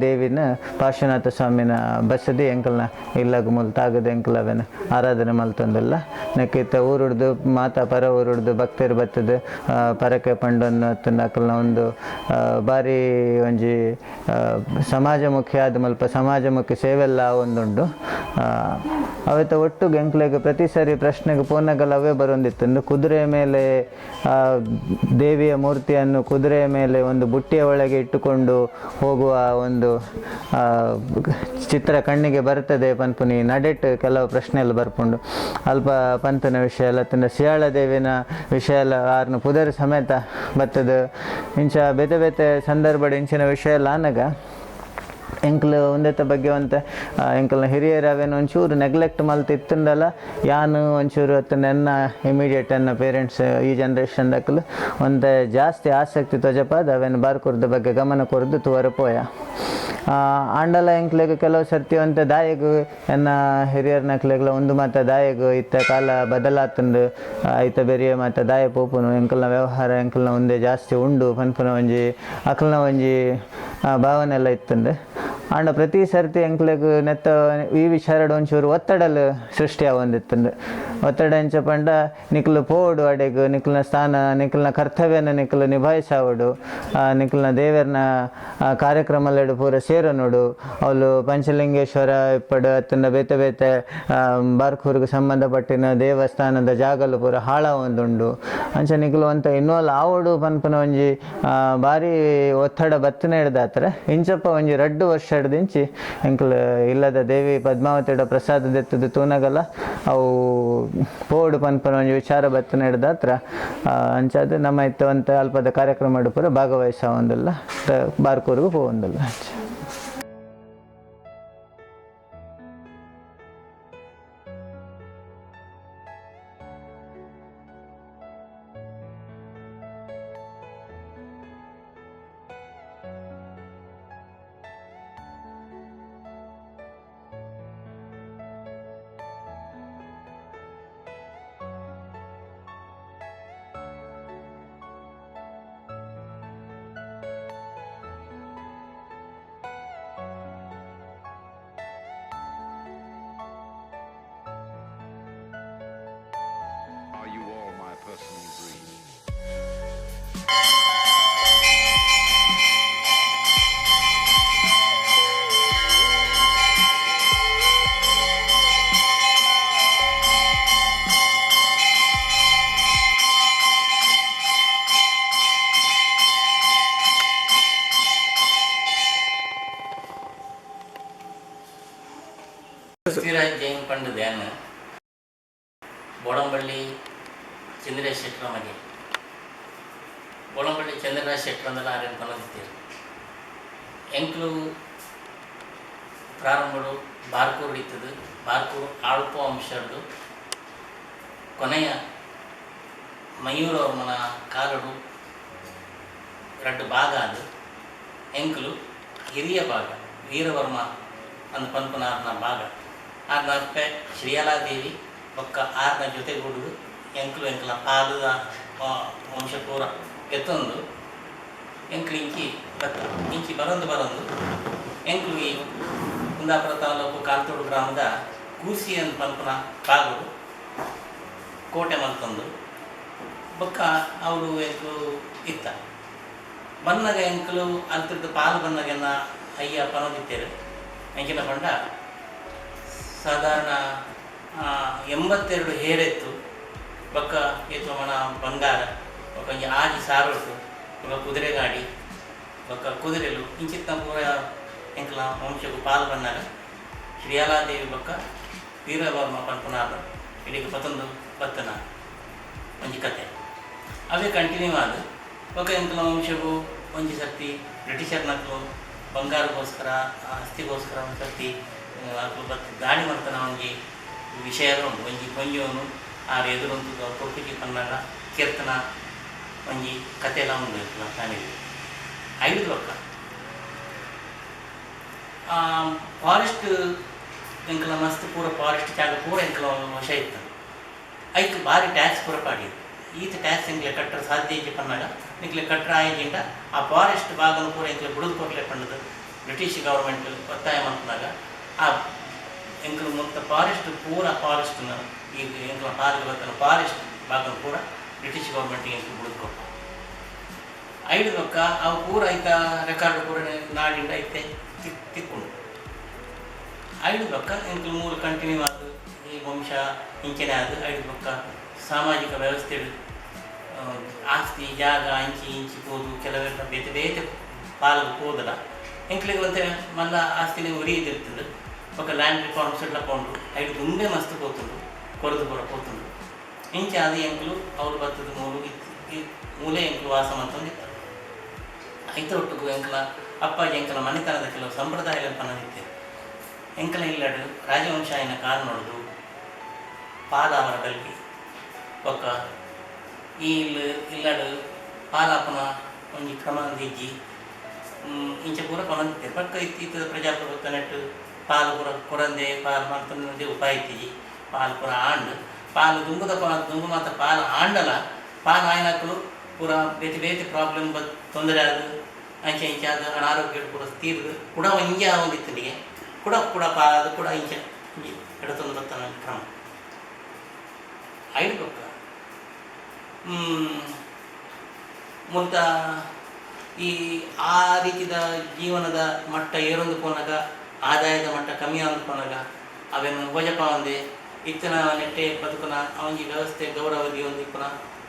ದೇವಿನ ಪಾರ್ಶ್ವನಾಥ ಸ್ವಾಮಿನ ಬಸದಿ ಎಂಕಲ್ನ ಇಲ್ಲಗ್ ಮೂಲು ತಾಗದ ಎಂಕಲ್ ಅವೆನ್ ಆರಾಧನೆ ಮಲ್ತೊಂದುಲ್ಲ. ನೆಕ್ಕಿತ್ತ ಊರುಡ್ದು ಮಾತ ಪರ ಊರುಡ್ದು ಭಕ್ತೆರ್ ಬತ್ತದು ಪರಕೆ ಪಂಡೊಂದು ಅತ್ತಂಡ ಅಕಲ್ನ ಒಂದು ಬಾರಿ ಒಂಜಿ ಸಮಾಜಮುಖಿ ಆದ್ ಮಲ್ಪ ಸಮಾಜಮುಖಿ ಸೇವೆಲ್ಲ ಒಂದುಂಡು. ಅವೆತ ಒಟ್ಟುಗು ಎಂಕ್ಲೆಗ್ ಪ್ರತಿ ಸರಿ ಪ್ರಶ್ನೆಗೆ ಪೋನಗಲ ಅವೇ ಬರೊಂದಿತ್ತುಂಡು. ಕುದುರೆಯ ಮೇಲೆ ದೇವಿಯ ಮೂರ್ತಿಯನ್ನು ಕುದುರೆಯ ಮೇಲೆ ಒಂದು ಬುಟ್ಟಿಯ ಒಳಗೆ ಇಟ್ಟುಕೊಂಡು ಹೋಗುವ ಒಂದು ಚಿತ್ರ ಕಣ್ಣಿಗೆ ಬರ್ತದೆ ಪನ್ಪುನಿ ನಡೆಟ್ ಕೆಲವು ಪ್ರಶ್ನೆ ಎಲ್ಲ ಬರ್ಪುಂಡು. ಅಲ್ಪ ಪಂತನ ವಿಷಯ ಎಲ್ಲ ತಿಂಡ ಸಿಯಾಳ ದೇವಿನ ವಿಷಯ ಎಲ್ಲ ಆರ್ನ ಪುದರ್ ಸಮೇತ ಬತ್ತದ. ಇಂಚ ಬೇತೆ ಬೇತೆ ಸಂದರ್ಭಡ್ ಇಂಚಿನ ವಿಷಯ ಎಲ್ಲ ಆನಗ ಎಂಕ್ಲು ಒಂದೆತ್ತ ಬಗ್ಗೆ ಒಂತೆ ಎಂಕಲ್ನ ಹಿರಿಯರು ಅವೇನು ಒಂಚೂರು ನೆಗ್ಲೆಕ್ಟ್ ಮಲ್ತ್ ಇತ್ತುಂಡಲ ಯಾನ್ ಒಂಚೂರು ಅತ್ತ ಎನ್ನ ಇಮಿಡಿಯೇಟ್ ಎನ್ನ ಪೇರೆಂಟ್ಸ್ ಈ ಜನ್ರೇಷನ್ ದಕ್ಕಲು ಒಂತೆ ಜಾಸ್ತಿ ಆಸಕ್ತಿ ತೊಜಪಾದ ಅವೇನು ಬಾರ್ಕೂರ್ದ ಬಗ್ಗೆ ಗಮನ ಕೊರ್ದು ತೂವರೆ ಪೋಯ. ಆಂಡಲ ಎಂಕ್ಲೆಗ್ ಕೆಲವು ಸರ್ತಿ ಒಂತೆ ದಾಯೆಗ್ ಎನ್ನ ಹಿರಿಯರ್ನಕ್ಲೆಗ್ಲ ಒಂದು ಮಾತ ದಾಯೆಗ್ ಇತ್ತ ಕಾಲ ಬದಲಾತುಂಡು, ಐತ ಬೆರಿಯ ಮಾತ ದಾಯ ಪೋಪುನು, ಎಂಕಲ್ನ ವ್ಯವಹಾರ ಎಂಕಲ್ನ ಒಂದೇ ಜಾಸ್ತಿ ಉಂಡು ಪನ್ಪುನ ಒಂಜಿ ಅಕಲ್ನ ಒಂಜಿ ಭಾವನೆ ಎಲ್ಲ ಇತ್ತುಂಡು. ಆಂಡ ಪ್ರತಿ ಸರ್ತಿ ಎಂಕ್ಲೆಗ್ ನೆತ್ತ ಈ ವಿಚಾರಡ್ ಒಂಚೂರು ಒತ್ತಡಲು ಸೃಷ್ಟಿ ಆವೊಂದಿತ್ತುಂಡು. ಒತ್ತಡ ಎಂಚ ಪಂಡ ನಿಕ್ಲು ಪೋವೊಡು ಅಡೆಗ್, ನಿಕ್ಲ್ನ ಸ್ಥಾನ ನಿಕ್ಲ್ನ ಕರ್ತವ್ಯನ ನಿಕ್ಲು ನಿಭಾಯಿಸಾವೊಡು, ನಿಕ್ಲ್ನ ದೇವೆರ್ನ ಕಾರ್ಯಕ್ರಮಲೆಡ್ ಪೂರ ಸೇರೊನೊಡು. ಅವ್ಲು ಪಂಚಲಿಂಗೇಶ್ವರ ಇಪ್ಪಡ್ ಅತ್ತಂಡ ಬೇತೆ ಬೇತೆ ಬಾರ್ಕೂರ್ಗ್ ಸಂಬಂಧಪಟ್ಟಿನ ದೇವಸ್ಥಾನದ ಜಾಗಲು ಪೂರ ಹಾಳಾವೊಂದುಂಡು. ಅಂಚ ನಿಕ್ಲು ಒಂತೆ ಇನ್ವಾಲ್ವ್ ಆವೊಡು ಪನ್ಪುನ ಒಂಜಿ ಬಾರಿ ಒತ್ತಡ ಬತ್ತಿನ ಹಿಡ್ದಾತ್ರ ಇಂಚಪ್ಪ ಒಂಜಿ 2 ವರ್ಷ ಹಿಡ್ದಿಂಚಿ ಎಂಕ್ಲು ಇಲ್ಲದ ದೇವಿ ಪದ್ಮಾವತಿಡ ಪ್ರಸಾದ ದೆತ್ತದ ತೂನಗಲ ಅವು ಪೋಡು ಪನ್ಪುನ ಒಂಜಿ ವಿಚಾರ ಬತ್ತಿನ ಹಿಡ್ದಾತ್ರ ಅಂಚಾದ್ ನಮ್ಮ ಇತ್ತವಂತ ಅಲ್ಪದ ಕಾರ್ಯಕ್ರಮ ಪೂರ ಭಾಗವಹಿಸಾವೊಂದುಲ್ಲ, ಬಾರ್ಕೂರ್ಗು ಪೋವೊಂದುಲ್ಲ. Are you all my personal dreams? Prithviraj Jain ಪಂಡದ ಬೋಡಂಬಳ್ಳಿ Chandraraj ಶೆಟ್ಟರ ಮಗೆ. ಬೋಡಂಬಳ್ಳಿ ಚಂದ್ರರಾಜ್ ಶೆಟ್ಟರ್ ಅಂದಲ ಆರೇನು ಪನೊಂದಿತ್ತೆರ್. ಎಂಕ್ಲು ಪ್ರಾರಂಭಡು ಬಾರ್ಕೂರು ಇತ್ತದು. ಬಾರ್ಕೂರು ಆಳ್ಪ ವಂಶಡ್ದು ಕೊನೆಯ ಮಯೂರವರ್ಮನ ಕಾಲಡು ರಡ್ಡು ಭಾಗ ಅದು. ಎಂಕ್ಲು ಹಿರಿಯ ಭಾಗ ವೀರವರ್ಮ ಅಂದ್ ಪನ್ಪುನಾರ್ನ ಭಾಗ. ಆರ್ನ ಅಪ್ಪೆ ಶ್ರೀಯಾಲಾದೇವಿ ಬೊಕ್ಕ ಆರ್ನ ಜೊತೆಗೂಡುದು ಎಂಕ್ಲು ಎಂಕ್ಲ ಪಾಲುದ ವಂಶ ಪೂರ ಎತ್ತೊಂದು ಎಂಕ್ಲು ಇಂಚಿ ಬತ್ತ ಇಂಚಿ ಬರೊಂದು ಬರೊಂದು ಎಂಕ್ಲು ಈ ಕುಂದಾಪುರ ತಾಲೂಕು ಕಾಲ್ತೋಡು ಗ್ರಾಮದ ಕೂಸಿ ಅಂದ್ ಪನ್ಪುನ ಭಾಗಡು ಕೋಟೆ ಮಲ್ತೊಂದು ಬೊಕ್ಕ ಅವರು ಎಂಕ್ಲು ಇತ್ತ ಬನ್ನಗ ಎಂಕ್ಲು ಅಲ್ತದ್ದು ಪಾಲು ಬನ್ನಗೆನ್ನ ಅಯ್ಯ ಪನೊಂದಿತ್ತೇರು. ಎಂಚಿನ ಪಂಡ ಸಾಧಾರಣ 82 ಹೇರೆತ್ತು ಬೊಕ್ಕ ಏತು ಮಣ ಬಂಗಾರ ಬೊಕ್ಕ ಒಂಜಿ ಆಜಿ ಸಾರೋಟು ಬೊಕ್ಕ ಕುದುರೆ ಗಾಡಿ ಬೊಕ್ಕ ಕುದುರೆಲು ಇಂಚಿತ್ತ ಪೂರ ಎಂಕ್ಲ ವಂಶಕ್ಕೂ ಪಾಲು ಬನ್ನಾಗ ಶ್ರೀಯಾಲಾದೇವಿ ಬೊಕ್ಕ ವೀರವರ್ಮ ಪನ್ಪುನಾರ್ ಇಡೀ ಪತ್ತೊಂದು ಬತ್ತನ ಒಂಜಿ ಕತೆ ಅವೇ ಕಂಟಿನ್ಯೂ ಆದ. ಬೊಕ್ಕ ಎಂಕ್ಲ ವಂಶಗೂ ಒಂಜಿ ಸರ್ತಿ ಬ್ರಿಟಿಷರ್ನಕ್ಲು ಬಂಗಾರಕ್ಕೋಸ್ಕರ ಆಸ್ತಿಗೋಸ್ಕರ ಒಂದು ಸರ್ತಿ ಅಕ್ಲು ಬತ್ತು ದಾಳಿ ಮಲ್ತನ ಒಂಜಿ ವಿಷಯ ಉಂಡು. ಒಂಜಿ ಪೊಂಜೋನು ಆರ್ ಎದುರೊಂದು ಕೊರ್ಪುಜಿ ಪನ್ನಾಗ ಕೀರ್ತನ ಒಂಜಿ ಕತೆ ಎಲ್ಲ ಉಂಡು ಎಂಕ್ಲ ಫ್ಯಾಮಿಲಿ. ಐದು ಬೊಕ್ಕ ಫಾರೆಸ್ಟ್ ಎಂಕ್ಲ ಮಸ್ತ್ ಪೂರ ಫಾರೆಸ್ಟ್ ಜಾಗ ಪೂರ ಎಂಕ್ಲ ವಶ ಇತ್ತು. ಐಕ್ ಭಾರಿ ಟ್ಯಾಕ್ಸ್ ಪೂರ ಪಾಡಿದ್ದು. ಈತ ಟ್ಯಾಕ್ಸ್ ಎಂಕ್ಲೆ ಕಟ್ಟರೆ ಸಾಧ್ಯ ಇಜ್ಜಿ ಪನ್ನಾಗ ನಿಕ್ಲೆ ಕಟ್ಟರ ಆಯ್ಜಿಂಡ ಆ ಫಾರೆಸ್ಟ್ ಭಾಗನ ಪೂರ ಎಂಕ್ಲೆ ಬುಡುದು ಕೊರ್ಲೆ ಪಂಡದು ಬ್ರಿಟಿಷ್ ಗೌರ್ಮೆಂಟ್ ಒತ್ತಾಯ ಮಲ್ಪುನಾಗ ಆ ಎಂಕ್ಲು ಮೊತ್ತ ಫಾರೆಸ್ಟ್ ಪೂರ ಫಾರೆಸ್ಟ್ನ ಈಗ ಎಂಕ್ಲ ಪಾರ್ಗ್ ಬತ್ತನ ಫಾರೆಸ್ಟ್ ಭಾಗನ ಪೂರ ಬ್ರಿಟಿಷ್ ಗೌರ್ಮೆಂಟ್ ಎಂಕ್ಲು ಬುಡುದು ಕೊಟ್ಟ. ಐದು ಬೊಕ್ಕ ಅವು ಪೂರ ಐತ ರೆಕಾರ್ಡ್ ಪೂರ ನಾಡಿಂಡ ಐತೆ ತಿಕ್ಕುಂಡು. ಐದು ಬೊಕ್ಕ ಎಂಕುಲು ಮೂಲು ಕಂಟಿನ್ಯೂ ಆದ್ ಈ ವಂಶ ಇಂಚನೆ ಆದ್ ಐದು ಬೊಕ್ಕ ಸಾಮಾಜಿಕ ವ್ಯವಸ್ಥೆಡ್ ಆಸ್ತಿ ಜಾಗ ಅಂಚಿ ಇಂಚಿ ಪೋದು ಕೆಲವೆರ್ನ ಬೇತೆ ಬೇತೆ ಪಾಲ್ಗ್ ಪೋದಲ ಎಂಕ್ಲೆಗ್ ಒಂತೆ ಮಲ್ಲ ಆಸ್ತಿನೆ ಒರಿಯಿದಿರ್ತುಂಡು. ಬೊಕ್ಕ ಲ್ಯಾಂಡ್ ರಿಫಾರ್ಮ್ಸ್ ಡ್ಲ ಪೋಂಡು ಐಟ್ ದುಂಬೆ ಮಸ್ತ್ ಪೋತುಂಡು ಕೊರದು ಪೂರ ಪೋತುಂಡು. ಇಂಚ ಆದ್ ಎಂಕುಲು ಅವ್ಲು ಬತ್ತುದು ಮೂಲು ಮೂಲೇ ಎಂಕುಲು ವಾಸ ಮಲ್ತೊಂದಿತ್ತ. ಐತ ಒಟ್ಟುಗು ಎಂಕಲ ಅಪ್ಪಾಜಿ ಎಂಕಲ ಮನೆತನದ ಕೆಲವು ಸಂಪ್ರದಾಯಲೆನ್ ಪನೊಂದಿತ್ತೆರ್. ಎಂಕಲ ಇಲ್ಲಡ್ ರಾಜವಂಶ ಆಯಿನ ಕಾರಣೊಡ್ದು ಪಾಲಾವರ ಬಲ್ಪಿ ಬೊಕ್ಕ ಈ ಇಲ್ಲ್ ಇಲ್ಲಡ್ ಪಾಲಾಪುನ ಒಂಜಿ ಕ್ರಮ ಒಂಜಿ ಇಜ್ಜಿ ಇಂಚ ಪೂರ ಪನೊಂದಿತ್ತೆರ್. ಬೊಕ್ಕ ಇತ್ತೆ ಇತ್ತೆದ ಪ್ರಜಾಪ್ರಭುತ್ವ ನೆಟ್ಟ್ ಪಾಲ್ ಪೂರ ಕೊರಂದೆ ಪಾಲ್ ಮಲ್ತೊಂದೆ ಉಪಾಯ ಇತ್ತಿಜಿ. ಪಾಲ್ ಪೂರ ಆಂಡ್. ಪಾಲ್ ದುಂಬುದ ದುಂಬು ಮಾತ ಪಾಲ್ ಆಂಡಲ ಪಾಲ್ ಆಯಿನಕುಲು ಪೂರ ಬೇತೆ ಬೇತೆ ಪ್ರಾಬ್ಲಮ್ ಬತ್ ತೊಂದರೆ ಆದ್ ಅಂಚ ಇಂಚ ಆದ್ ಅನಾರೋಗ್ಯಡ್ ಪೂರ ತೀರ್ದ್ ಕುಡ ಒಂಜೇ ಆವೊಂದಿತ್ತ್ಂಡ್ಗೆ ಕುಡ ಕುಡ ಪಾಲಾದ್ ಕುಡ ಇಂಚ ಒಂಜಿ ನಡತೊಂದು ಬತ್ತನ ಒಂಜಿ ಕ್ರಮ. ಐಡ್ ಬೊಕ್ಕ ಮುಲ್ತ ಈ ಆ ರೀತಿದ ಜೀವನದ ಮಟ್ಟ ಏರೊಂದು ಪೋನಗ ಆದಾಯದ ಮಟ್ಟ ಕಮ್ಮಿ ಆವೊಂದು ಪೋನಗ ಅವೆನ್ ಒಜಪಾವಂದೆ ಇತ್ತಿನ ನೆಟ್ಟೆ ಬದುಕುನ ಒಂಜಿ ವ್ಯವಸ್ಥೆ ಗೌರವ ದೀವೊಂದು ಇಪ್ಪುನ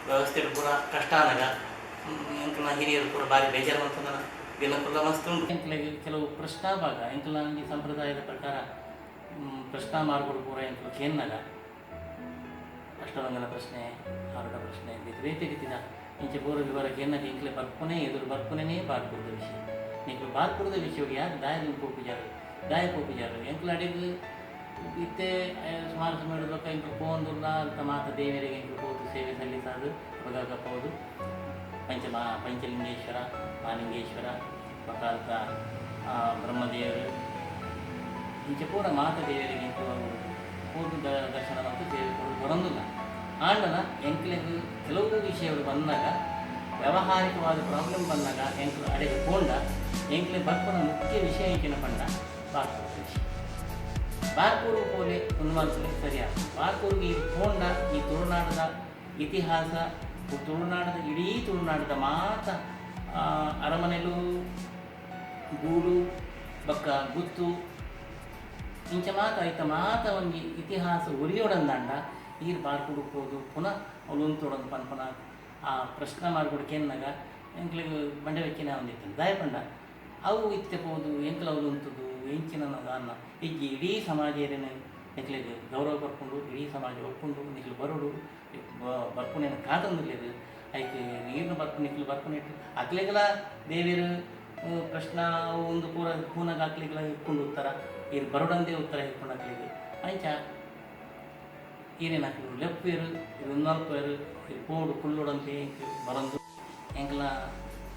ವ್ಯವಸ್ಥೆಡ್ ಪೂರ ಕಷ್ಟ ಆನಗ ಎಂಕಲ್ನ ಹಿರಿಯರು ಪೂರ ಬಾರಿ ಬೇಜಾರ್ ಮಲ್ತೊಂದನ ದಿನಕುಲ್ಲ ಮಸ್ತ್ ಉಂಡು. ಎಂಕ್ಲೆಗ್ ಕೆಲವು ಪ್ರಶ್ನಾ ಭಾಗ ಎಂಕಲ್ನ ಒಂಜಿ ಸಂಪ್ರದಾಯದ ಪ್ರಕಾರ ಪ್ರಶ್ನಾ ಮಾರ್ಗಡ್ ಪೂರ ಎಂಕುಲು ಕೇನ್ನಗ ಅಷ್ಟಮಂಗಲ ಪ್ರಶ್ನೆ, ಆರುಡ ಪ್ರಶ್ನೆ ಬೇತೆ ಬೇತೆ ರೀತಿದ ಇಂಚ ಪೂರ ವಿವರ ಕೇನ್ನಗ ಎಂಕ್ಲೆ ಬರ್ಪುನೇ ಎದುರು ಬರ್ಪುನೇ ಬಾರ್ಕೂರುದ ವಿಷಯ. ನಿಕ್ಲು ಬಾರ್ಕೂರುದ ವಿಷಯಗ್ ಯಾರ್ ದಾಯೆ ಪೋಪುಜಾರ್ ದಾಯೆ ಪೋಪುಜಾರ್ ಎಂಕ್ಲು ಅಡೆಗ್ ಇತ್ತೆ ಸುಮಾರು ಸಮಯ ಬೊಕ್ಕ ಎಂಕ್ಲು ಪೋವೊಂದುಲ್ಲ ಅಲ್ತ ಮಾತ ದೇವೆರೆಗ್ ಎಂಕ್ಲು ಪೋದು ಸೇವೆ ಸಲ್ಲಿಸಾದ್ ಅಪಗಾಗ ಪೋದು ಪಂಚ ಪಂಚಲಿಂಗೇಶ್ವರ ಮಾಲಿಂಗೇಶ್ವರ ಬೊಕ್ಕ ಅಲ್ತ ಬ್ರಹ್ಮದೇವರು ಇಂಚ ಪೂರ ಮಾತ ದೇವೆರೆಗ್ ಎಂಕ್ಲು ಪೋದು ದರ್ಶನ ಮಲ್ತ್ ಸೇವೆ ಕೊರ್ದು ಬರೊಂದುಲ್ಲ. ಆಂಡಲ ಎಂಕ್ಲೆಗ್ ಕೆಲವು ವಿಷಯಗಳು ಬಂದಾಗ ವ್ಯಾವಹಾರಿಕವಾದ ಪ್ರಾಬ್ಲಮ್ ಬಂದಾಗ ಎಂಕ್ಲು ಅಡೆಗ್ ಪೋಂಡ ಎಂಕ್ಲೆ ಬರ್ಪುನ ಮುಖ್ಯ ವಿಷಯ ಎಂಚಿನ ಪಂಡ ಬಾರ್ಕೂರು ವಿಷಯ. ಬಾರ್ಕೂರು ಪೋಲೆ ಉಂದು ಮಲ್ಪುನೆ ಸರಿಯಾದ ಬಾರ್ಕೂರಿಗೆ ಈ ಪೋಂಡ ಈ ತುಳುನಾಡದ ಇತಿಹಾಸ ತುಳುನಾಡದ ಇಡೀ ತುಳುನಾಡದ ಮಾತ ಅರಮನೆಲು ಗೂಡು ಬೊಕ್ಕ ಗುತ್ತು ಇಂಚ ಮಾತ ಐತ ಮಾತ ಒಂಜಿ ಇತಿಹಾಸ ಒರಿಯೊಡಂದಾಂಡ ಈರ್ ಬಾರ್ಕೂರು ಪೋದು ಪುನಃ ಅವ್ಲು ಉಂತೊಡಂದು ಪನ್ಪುನ ಆ ಪ್ರಶ್ನೆ ಮಾರ್ಗೊಡು ಕೇನ್ನಗ ಎಂಕ್ಲೆಗ್ ಮಂಡೆ ಬೆಚ್ಚಿನ ಆವೊಂದಿತ್ತುಂಡು. ದಾಯೆ ಪಂಡ ಅವು ಇತ್ತೆ ಪೋದು ಎಂಕ್ಲ ಅವ್ಲು ಉಂತುದು ಎಂಚಿನ ದಾನ್ನ ಇಜ್ಜಿ ಇಡೀ ಸಮಾಜ ಏರೆನ್ ಎಂಕ್ಲೆಗ್ ಗೌರವ ಕೊರ್ಪುಂಡು ಇಡೀ ಸಮಾಜ ಒಪ್ಪುಂಡು ನಿಕ್ಲು ಬರೊಡು ಬರ್ಪುನೇನ ಕಾತೊಂದುಲ್ಲೆರ್ ಐಕ್ ನೀರ್ನ ಬರ್ಪು ನಿಕ್ಲು ಬರ್ಪುನೆಟ್ ಅಕ್ಲೆಗ್ಲ ದೇವೆರ್ ಪ್ರಶ್ನ ಉಂದು ಪೂರ ಪೂನಗ ಅಕ್ಲೆಗ್ಲ ಇಪ್ಪುಂಡು ಉತ್ತರ ಈರ್ ಬರೊಡಂದೇ ಉತ್ತರ ಇಪ್ಪುಂಡು ಅಕ್ಲೆಗ್ ಅಂಚ ಈರೆನ ಅಕ್ಲು ಲೆಪ್ಪುವೆರ್ ಈರ್ ಉಂದು ಮಲ್ಪುವೆರ್ ಈರ್ ಪೋಡು ಕುಲ್ಲೊಡಂತೆ ಎಂಕ್ ಬರೊಂದು ಎಂಕ್ಲ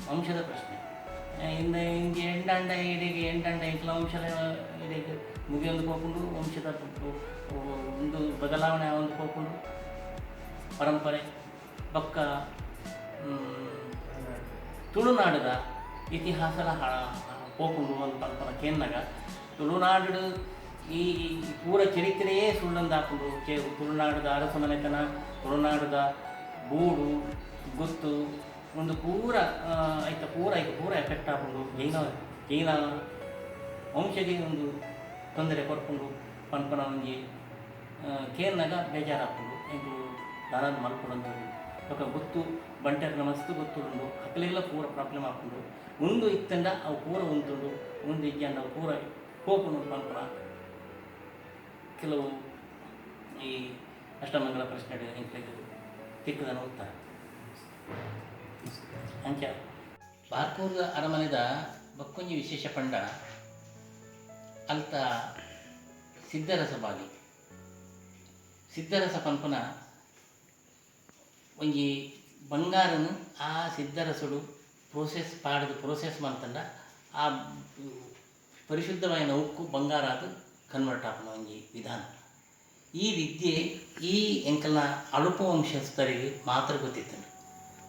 ವಂಶದ ಪ್ರಶ್ನೆ ಇಂದ ಇಂಜಿ ಎಂಡಾಂಡ ಇಡೆಗ್ ಎಂಡಾಂಡ ಎಂಕ್ಲ ವಂಶದ ಇಡೆಗ್ ಮುಗಿಯೊಂದು ಪೋಪುಂಡು ವಂಶದ ಉಂದು ಬದಲಾವಣೆ ಆವೊಂದು ಪೋಪುಂಡು ಪರಂಪರೆ ಬೊಕ್ಕ ತುಳುನಾಡುದ ಇತಿಹಾಸಲ ಪೋಪುಂಡು ಅಂದ್ ಪನ್ಪುನ ಕೇನ್ನಗ ತುಳುನಾಡು ಈ ಪೂರ ಚರಿತ್ರೆಯೇ ಸುಳ್ಳಂದಾಪುಂಡು. ತುಳುನಾಡುದ ಅರಸು ಮನೆತನ ತುಳುನಾಡುದ ಬೂಡು ಗುತ್ತು ಒಂದು ಪೂರ ಐತ ಪೂರ ಐಕ್ ಪೂರ ಎಫೆಕ್ಟ್ ಆಪುಂಡು. ಜೈನ ಜೈನ ವಂಶಗೆ ಒಂದು ತೊಂದರೆ ಕೊರ್ಪುಂಡು ಪನ್ಪುನ ಒಂಜಿ ಕೇನ್ನಗ ಬೇಜಾರಾಪುಂಡು. ಎಂಕುಲು ದಾದ ಮಲ್ಪೊಡಂದು ಬೊಕ್ಕ ಗುತ್ತು ಬಂಟೆರ್ನ ಮಸ್ತ್ ಗೊತ್ತುಂಡು ಅಕ್ಲೆಗ್ಲ ಪೂರ ಪ್ರಾಬ್ಲಮ್ ಆಪುಂಡು. ಉಂದು ಇತ್ತಂಡ ಅವು ಪೂರ ಉಂತುಂಡು ಉಂದು ಇಜ್ಜಂಡ ಅವು ಪೂರ ಪೋಪುಂಡು ಪನ್ಪುನ ಕೆಲವು ಈ ಅಷ್ಟಮಂಗಲ ಪ್ರಶ್ನೆ ಎಂಕ್ಲೆಗ್ ತಿಕ್ಕುದನ ಉತ್ತರ. ಅಂಚ ಬಾರ್ಕೂರ್ದ ಅರಮನೆದ ಬೊಕ್ಕೊಂಜಿ ವಿಶೇಷ ಪಂಡ ಅಲ್ತ ಸಿದ್ಧರಸ ಬಾವಿ. ಸಿದ್ಧರಸ ಪನ್ಪುನ ಒಂಜಿ ಬಂಗಾರನು ಆ ಸಿದ್ಧರಸುಡು ಪ್ರೋಸೆಸ್ ಪಾಡ್ದು ಪ್ರೋಸೆಸ್ ಮಲ್ತಂಡ ಆ ಪರಿಶುದ್ಧವಾಯಿನ ಉಕ್ಕು ಬಂಗಾರ ಅದು ಕನ್ವರ್ಟ್ ಆಪುನ ಒಂಜಿ ವಿಧಾನ. ಈ ವಿದ್ಯೆ ಈ ಎಂಕಲ್ನ ಅಳುಪ ವಂಶಸ್ಥರಿಗೆ ಮಾತ್ರ ಗೊತ್ತಿತ್ತಂಡು.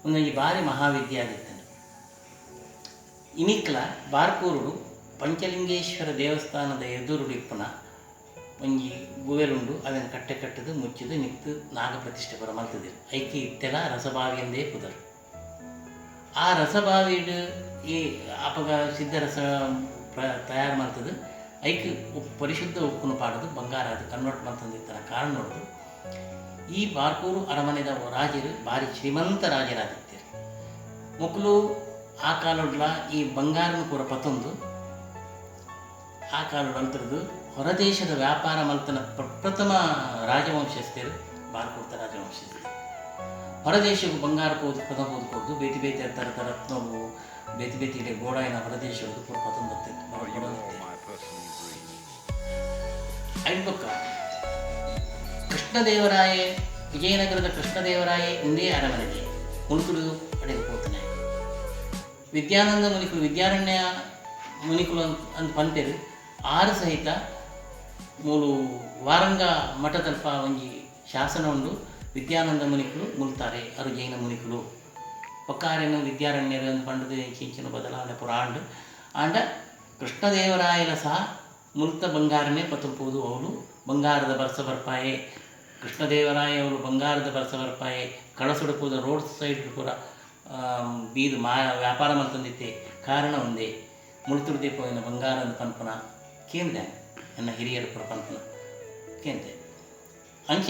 ಒಂದೊಂಜಿ ಬಾರಿ ಮಹಾವಿದ್ಯೆ ಆದಿತ್ತಂಡು. ಇನಿಕ್ಲ ಬಾರ್ಕೂರುಡು ಪಂಚಲಿಂಗೇಶ್ವರ ದೇವಸ್ಥಾನದ ಎದುರುಡು ಇಪ್ಪುನ ಒಂಜಿ ಗುವೆಲುಂಡು ಅದನ್ನು ಕಟ್ಟೆ ಕಟ್ಟದು ಮುಚ್ಚಿದು ನಿಕ್ತು ನಾಗ ಪ್ರತಿಷ್ಠೆ ಪೂರ ಮಲ್ತುದೆರ್. ಐಕ್ ಇತ್ತೆಲ ರಸಬಾವಿ ಎಂದೇ ಪುದರ್. ಆ ರಸಬಾವಿಡ್ ಈ ಅಪಗ ಸಿದ್ಧರಸ ತಯಾರು ಮಾಡ್ತದೆ. ಐಕ್ ಪರಿಶುದ್ಧ ಉಪ್ಪುನು ಪಾಡೋದು ಬಂಗಾರ ಅದು ಕನ್ವರ್ಟ್ ಮಾಡ್ತಂದಿತ್ತರ ಕಾರಣ ನೋಡೋದು. ಈ ಬಾರ್ಕೂರು ಅರಮನೆದ ರಾಜರು ಭಾರಿ ಶ್ರೀಮಂತ ರಾಜರಾದಿತ್ತಾರೆ. ಮೊಕ್ಕಲು ಆ ಕಾಲೊಡ್ಲ ಈ ಬಂಗಾರನ ಪೂರ ಪತ್ತೊಂದು ಆ ಕಾಲೊಡ್ ಅಂತರದು ಹೊರದೇಶದ ವ್ಯಾಪಾರ ಮಲ್ತನ ಪ್ರಪ್ರಥಮ ರಾಜವಂಶಸ್ಥರು ಬಾರ್ಕೂರ್ತ ರಾಜವಂಶಸ್ಥರು. ಹೊರದೇಶಕ್ಕೆ ಬಂಗಾರ ಪೋದು ಪದ ಪೋದು ಕೊಡ್ದು ಬೇತಿ ಬೇತಿ ಥರದ ರತ್ನವು ಬೇತಿ ಬೇತಿ ಇಡೆ ಗೋಡಾಯಿನ ಹೊರದೇಶದ್ದು ಪೂರ ಪತೊಂದು ಬತ್ತಿತ್ತು. ಐದು ಕೃಷ್ಣದೇವರಾಯ ವಿಜಯನಗರದ ಕೃಷ್ಣದೇವರಾಯ ಒಂದೇ ಅರಮನೆಗೆ ಮುಳುಕುಡು ಅಡೆಗೆ ಪೋತನೆ. ವಿದ್ಯಾನಂದ ಮುನಿಕುಲು ವಿದ್ಯಾರಣ್ಯ ಮುನಿಕುಲು ಅಂತ ಪಂಪೇರು ಆರು ಸಹಿತ ಮೂಲು ವಾರಂಗ ಮಠದಲ್ಪ ಒಂಜಿ ಶಾಸನ ಉಂಡು. ವಿದ್ಯಾನಂದ ಮುನಿಕುಲು ಮುಲ್ತಾರೆ ಅರು ಜೈನ ಮುನಿಕುಲು ಒಕ್ಕಾರೇನು ವಿದ್ಯಾರಣ್ಯರು ಅಂತ ಪಂಡದು ಇಂಚಿನ ಬದಲಾವಣೆ ಪುರ ಆಂಡು ಆಂಡ ಕೃಷ್ಣದೇವರಾಯಲ ಸಹ ಮುಲ್ತ ಬಂಗಾರನೇ ಪತುಪೋದು ಅವಳು ಬಂಗಾರದ ಬರ್ಸ ಬರ್ಪಾಯೆ. ಕೃಷ್ಣದೇವರಾಯ ಅವರು ಬಂಗಾರದ ಬರ್ಸ ಬರ್ಪಾಯೆ ಕಳಸುಡಪೋದ ರೋಡ್ ಸೈಡ್ ಪೂರ ಬೀದು ಮಾ ವ್ಯಾಪಾರ ಮಲ್ತಂದಿತ್ತೆ ಕಾರಣ ಒಂದೇ ಮುಳ್ತುರ್ದಿ ಪೋಯಿನ ಬಂಗಾರದ ಪನ್ಪುನ ಕೇಂದ್ರ ಎನ್ನ ಹಿರಿಯರ ಪುರ ಪನ್ಪುನ ಕೇಂದ್ರ ಅಂಚ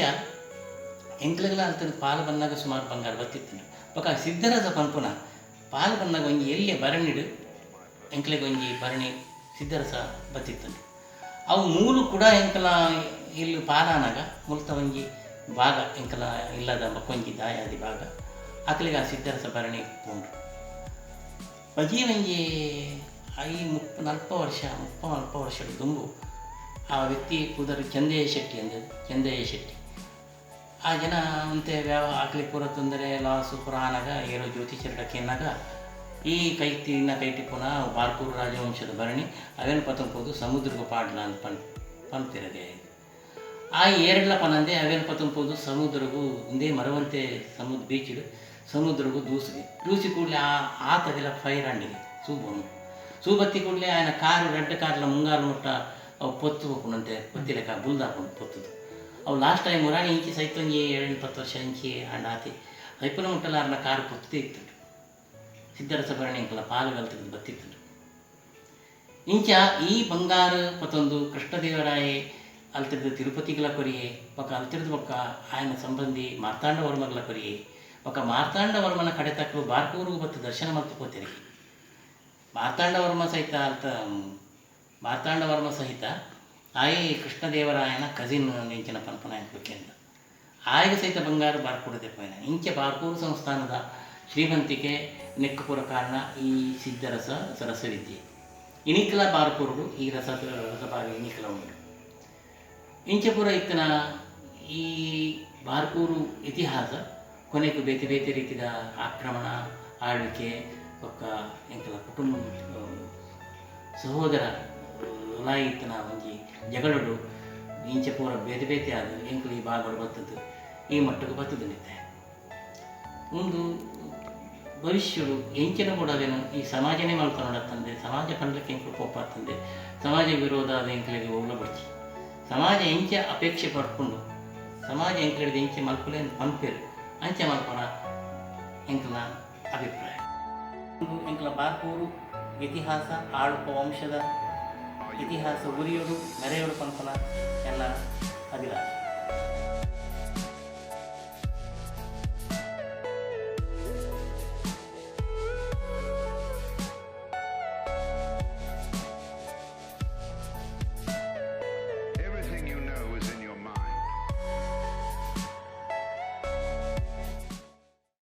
ಎಂಕ್ಲೆಗ್ಲ ಅಂತ ಪಾಲು ಬಂದಾಗ ಸುಮಾರು ಬಂಗಾರ ಬತ್ತಿತ್ತು. ಬೊಕ ಸಿದ್ಧರಸ ಪನ್ಪುನ ಪಾಲು ಬಂದಾಗ ಒಂಜಿ ಎಲ್ಲಿಯ ಭರಣಿಡು ಎಂಕ್ಲೆಗ್ ಒಂಜಿ ಭರಣಿ ಸಿದ್ಧರಸ ಬತ್ತಿತ್ತು. ಅವು ಮೂಲು ಕೂಡ ಎಂಕಲ ಇಲ್ಲಿ ಪಾಲಾನಾಗ ಮುಲ್ತ ಒಂಜಿ ಭಾಗ ಎಂಕಲ ಇಲ್ಲದ ಬೊಕ್ಕೊಂಜಿ ದಾಯಾದಿ ಭಾಗ ಅಕ್ಲೆಗ್ ಆ ಸಿದ್ಧರಸ ಭರಣಿ ಪೋಂಡು. ಬಜಿ ಒಂಜಿ I ಮುಪ್ಪ ನಲ್ಪ ವರ್ಷ ಮುಪ್ಪ ನಲ್ಪ ವರ್ಷದ ದುಂಬು ಆ ವ್ಯಕ್ತಿ ಪುದರ್ ಚಂದಯ್ಯ ಶೆಟ್ಟಿ ಅಂದ ಚಂದಯ್ಯ ಶೆಟ್ಟಿ ಆ ಜನ ಅಂತೆ ಆಕ್ಲಿ ಪೂರ ತೊಂದರೆ ಲಾಸು ಪೂರ ಆನಾಗ ಏರೋ ಜ್ಯೋತಿಷರ ಕೇನಾಗ ಈ ಕೈತಿನ ಕೈಟಿ ಪುನಃ ಬಾರ್ಕೂರು ರಾಜವಂಶದ ಭರಣಿ ಅವೇನು ಪತಂಪೋದು ಸಮುದ್ರಕ್ಕೆ ಪಾಡ್ಲ ಅಂತ ಪನ್ತಿರಗೆ. ಆ ಏರಡ್ಲ ಪನಂದೆ ಅವೇನು ಪತಂಪೋದು ಸಮುದ್ರಗೂ ಒಂದೇ ಮರವಂತೆ ಸಮುದ್ರ ಬೀಚಿಡು ಸಮುದ್ರಗೂ ದೂಸಿಗೆ ದೂಸಿ ಕೂಡಲೇ ಆ ತದೆಲ್ಲ ಫೈರ್ ಅಂಡಿಗೆ ಸೂಬನು ಸೂಬತ್ತಿ ಕೂಡಲೇ ఆయన ಕಾರು ರೆಡ್ ಕಾರ್ಲ ಮುಂಗಾರು ಮುಟ್ಟ ಅವು ಪೊತ್ತು ಹೋಗ್ಕೊಂಡಂತೆ ಪೊತ್ತಿಲೆಕ್ಕ ಬುಲ್ದಾಕೊಂಡು ಪೊತ್ತದು. ಅವು ಲಾಸ್ಟ್ ಟೈಮ್ ಮುರಾಣಿ ಇಂಚಿ ಸೈತೊಂಜಿ 7-10 ವರ್ಷ ಇಂಚಿ ಅಂಡ್ ಆತಿ ಐಪುನ ಮುಟ್ಟಲಾರ್ನ ಕಾರು ಪೊತ್ತದೇ ಇತ್ತು. ಸಿದ್ಧರಸ ಭರಣಿ ಅಂಕಲ ಪಾಲು ಗಲ್ತದ್ದು ಬತ್ತಿತ್ತು. ಇಂಚ ಈ ಬಂಗಾರು ಪತ್ತೊಂದು ಕೃಷ್ಣದೇವರಾಯ ಅಲ್ತಿರ್ದು ತಿರುಪತಿಗಳ ಕೊರಿಯೆ ಬೊಕ್ಕ ಅಲ್ತಿರ್ದು ಬೊಕ್ಕ ఆయన ಸಂಬಂಧಿ ಮಾರ್ತಾಂಡವರ್ಮಗಳ ಕೊರಿಯೆ ಬೊಕ್ಕ ಮಾರ್ತಾಂಡವರ್ಮನ ಕಡೆ ತಕ್ಕಲು ಬಾರ್ಕೂರು ಬತ್ತು ದರ್ಶನ ಮಲ್ತು ಪೋತೆರಿಗೆ. ಮಾರ್ತಾಂಡವರ್ಮ ಸಹಿತ ಅಲ್ತ ಮಾರ್ತಾಂಡವರ್ಮ ಸಹಿತ ಆಯೆ ಕೃಷ್ಣದೇವರಾಯನ ಕಸಿನ್ ಇಂಚಿನ ಪನ್ಪನ ಅಂತ ಆಯಗ ಸಹಿತ ಬಂಗಾರ ಬಾರ್ಕೂಡದೆ ಪೋಯಿನ. ಇಂಚ ಬಾರ್ಕೂರು ಸಂಸ್ಥಾನದ ಶ್ರೀಮಂತಿಕೆ ನೆಕ್ಕುಪುರ ಕಾರಣ ಈ ಸಿದ್ಧರಸ ರಸವಿದ್ಯೆ ಇನಿಕಲ ಬಾರ್ಕೂರುಡು ಈ ರಸ ರಸಬಾವಿ ಇನಿಕಲ ಉಂಟು. ಇಂಚಪುರ ಇತ್ತನ ಈ ಬಾರ್ಕೂರು ಇತಿಹಾಸ ಕೊನೆಗೂ ಬೇತೆ ಬೇತೆ ರೀತಿಯ ಆಕ್ರಮಣ ಆಳ್ವಿಕೆ ಒಕ್ಕ ಎಂಕಲ ಕುಟುಂಬ ಸಹೋದರ ಇತ್ತನ ಒಂಜಿ ಜಗಳಡು ಇಂಚಪುರ ಬೇತೆ ಬೇತೆ ಆದ ಎಂಕಲು ಈ ಭಾಗಗಳು ಬರ್ತದ್ದು ಈ ಮಟ್ಟಕ್ಕೆ ಬರ್ತದೆ ನಿತ್ತೆ. ಒಂದು ಭವಿಷ್ಯಡು ಎಂಚಿನ ಕೂಡ ಅವೇನು ಈ ಸಮಾಜನೇ ಮಲ್ಕೊಂಡು ಸಮಾಜ ಪನ್ಲಿಕ್ಕೆ ಎಂಕಲು ಪೋಪಾತಂದೆ ಸಮಾಜ ವಿರೋಧ ಆದ ಎಂಕಲಿಗೆ ಹೋಗ್ಲ ಬಡ್ಚಿ ಸಮಾಜ ಎಂಚ ಅಪೇಕ್ಷೆ ಪಡ್ಕೊಂಡು ಸಮಾಜ ಎಂಕಲಿಗೆ ಎಂಚೆ ಮಲ್ಪುಲೆ ಪನ್ಪೇರು ಅಂಚೆ ಮಲ್ಪನ ಎಂಕಲ ಅಭಿಪ್ರಾಯ. ಎಂಕಲ ಬಾರ್ಕೂರು ಇತಿಹಾಸ ಆಳುಪ ವಂಶದ ಇತಿಹಾಸ ಉರಿಯೋಡು ಮೆರೆಯೋಡು ಪನ್ಪನ ಎಲ್ಲ ಅಭಿಲಾಷೆ.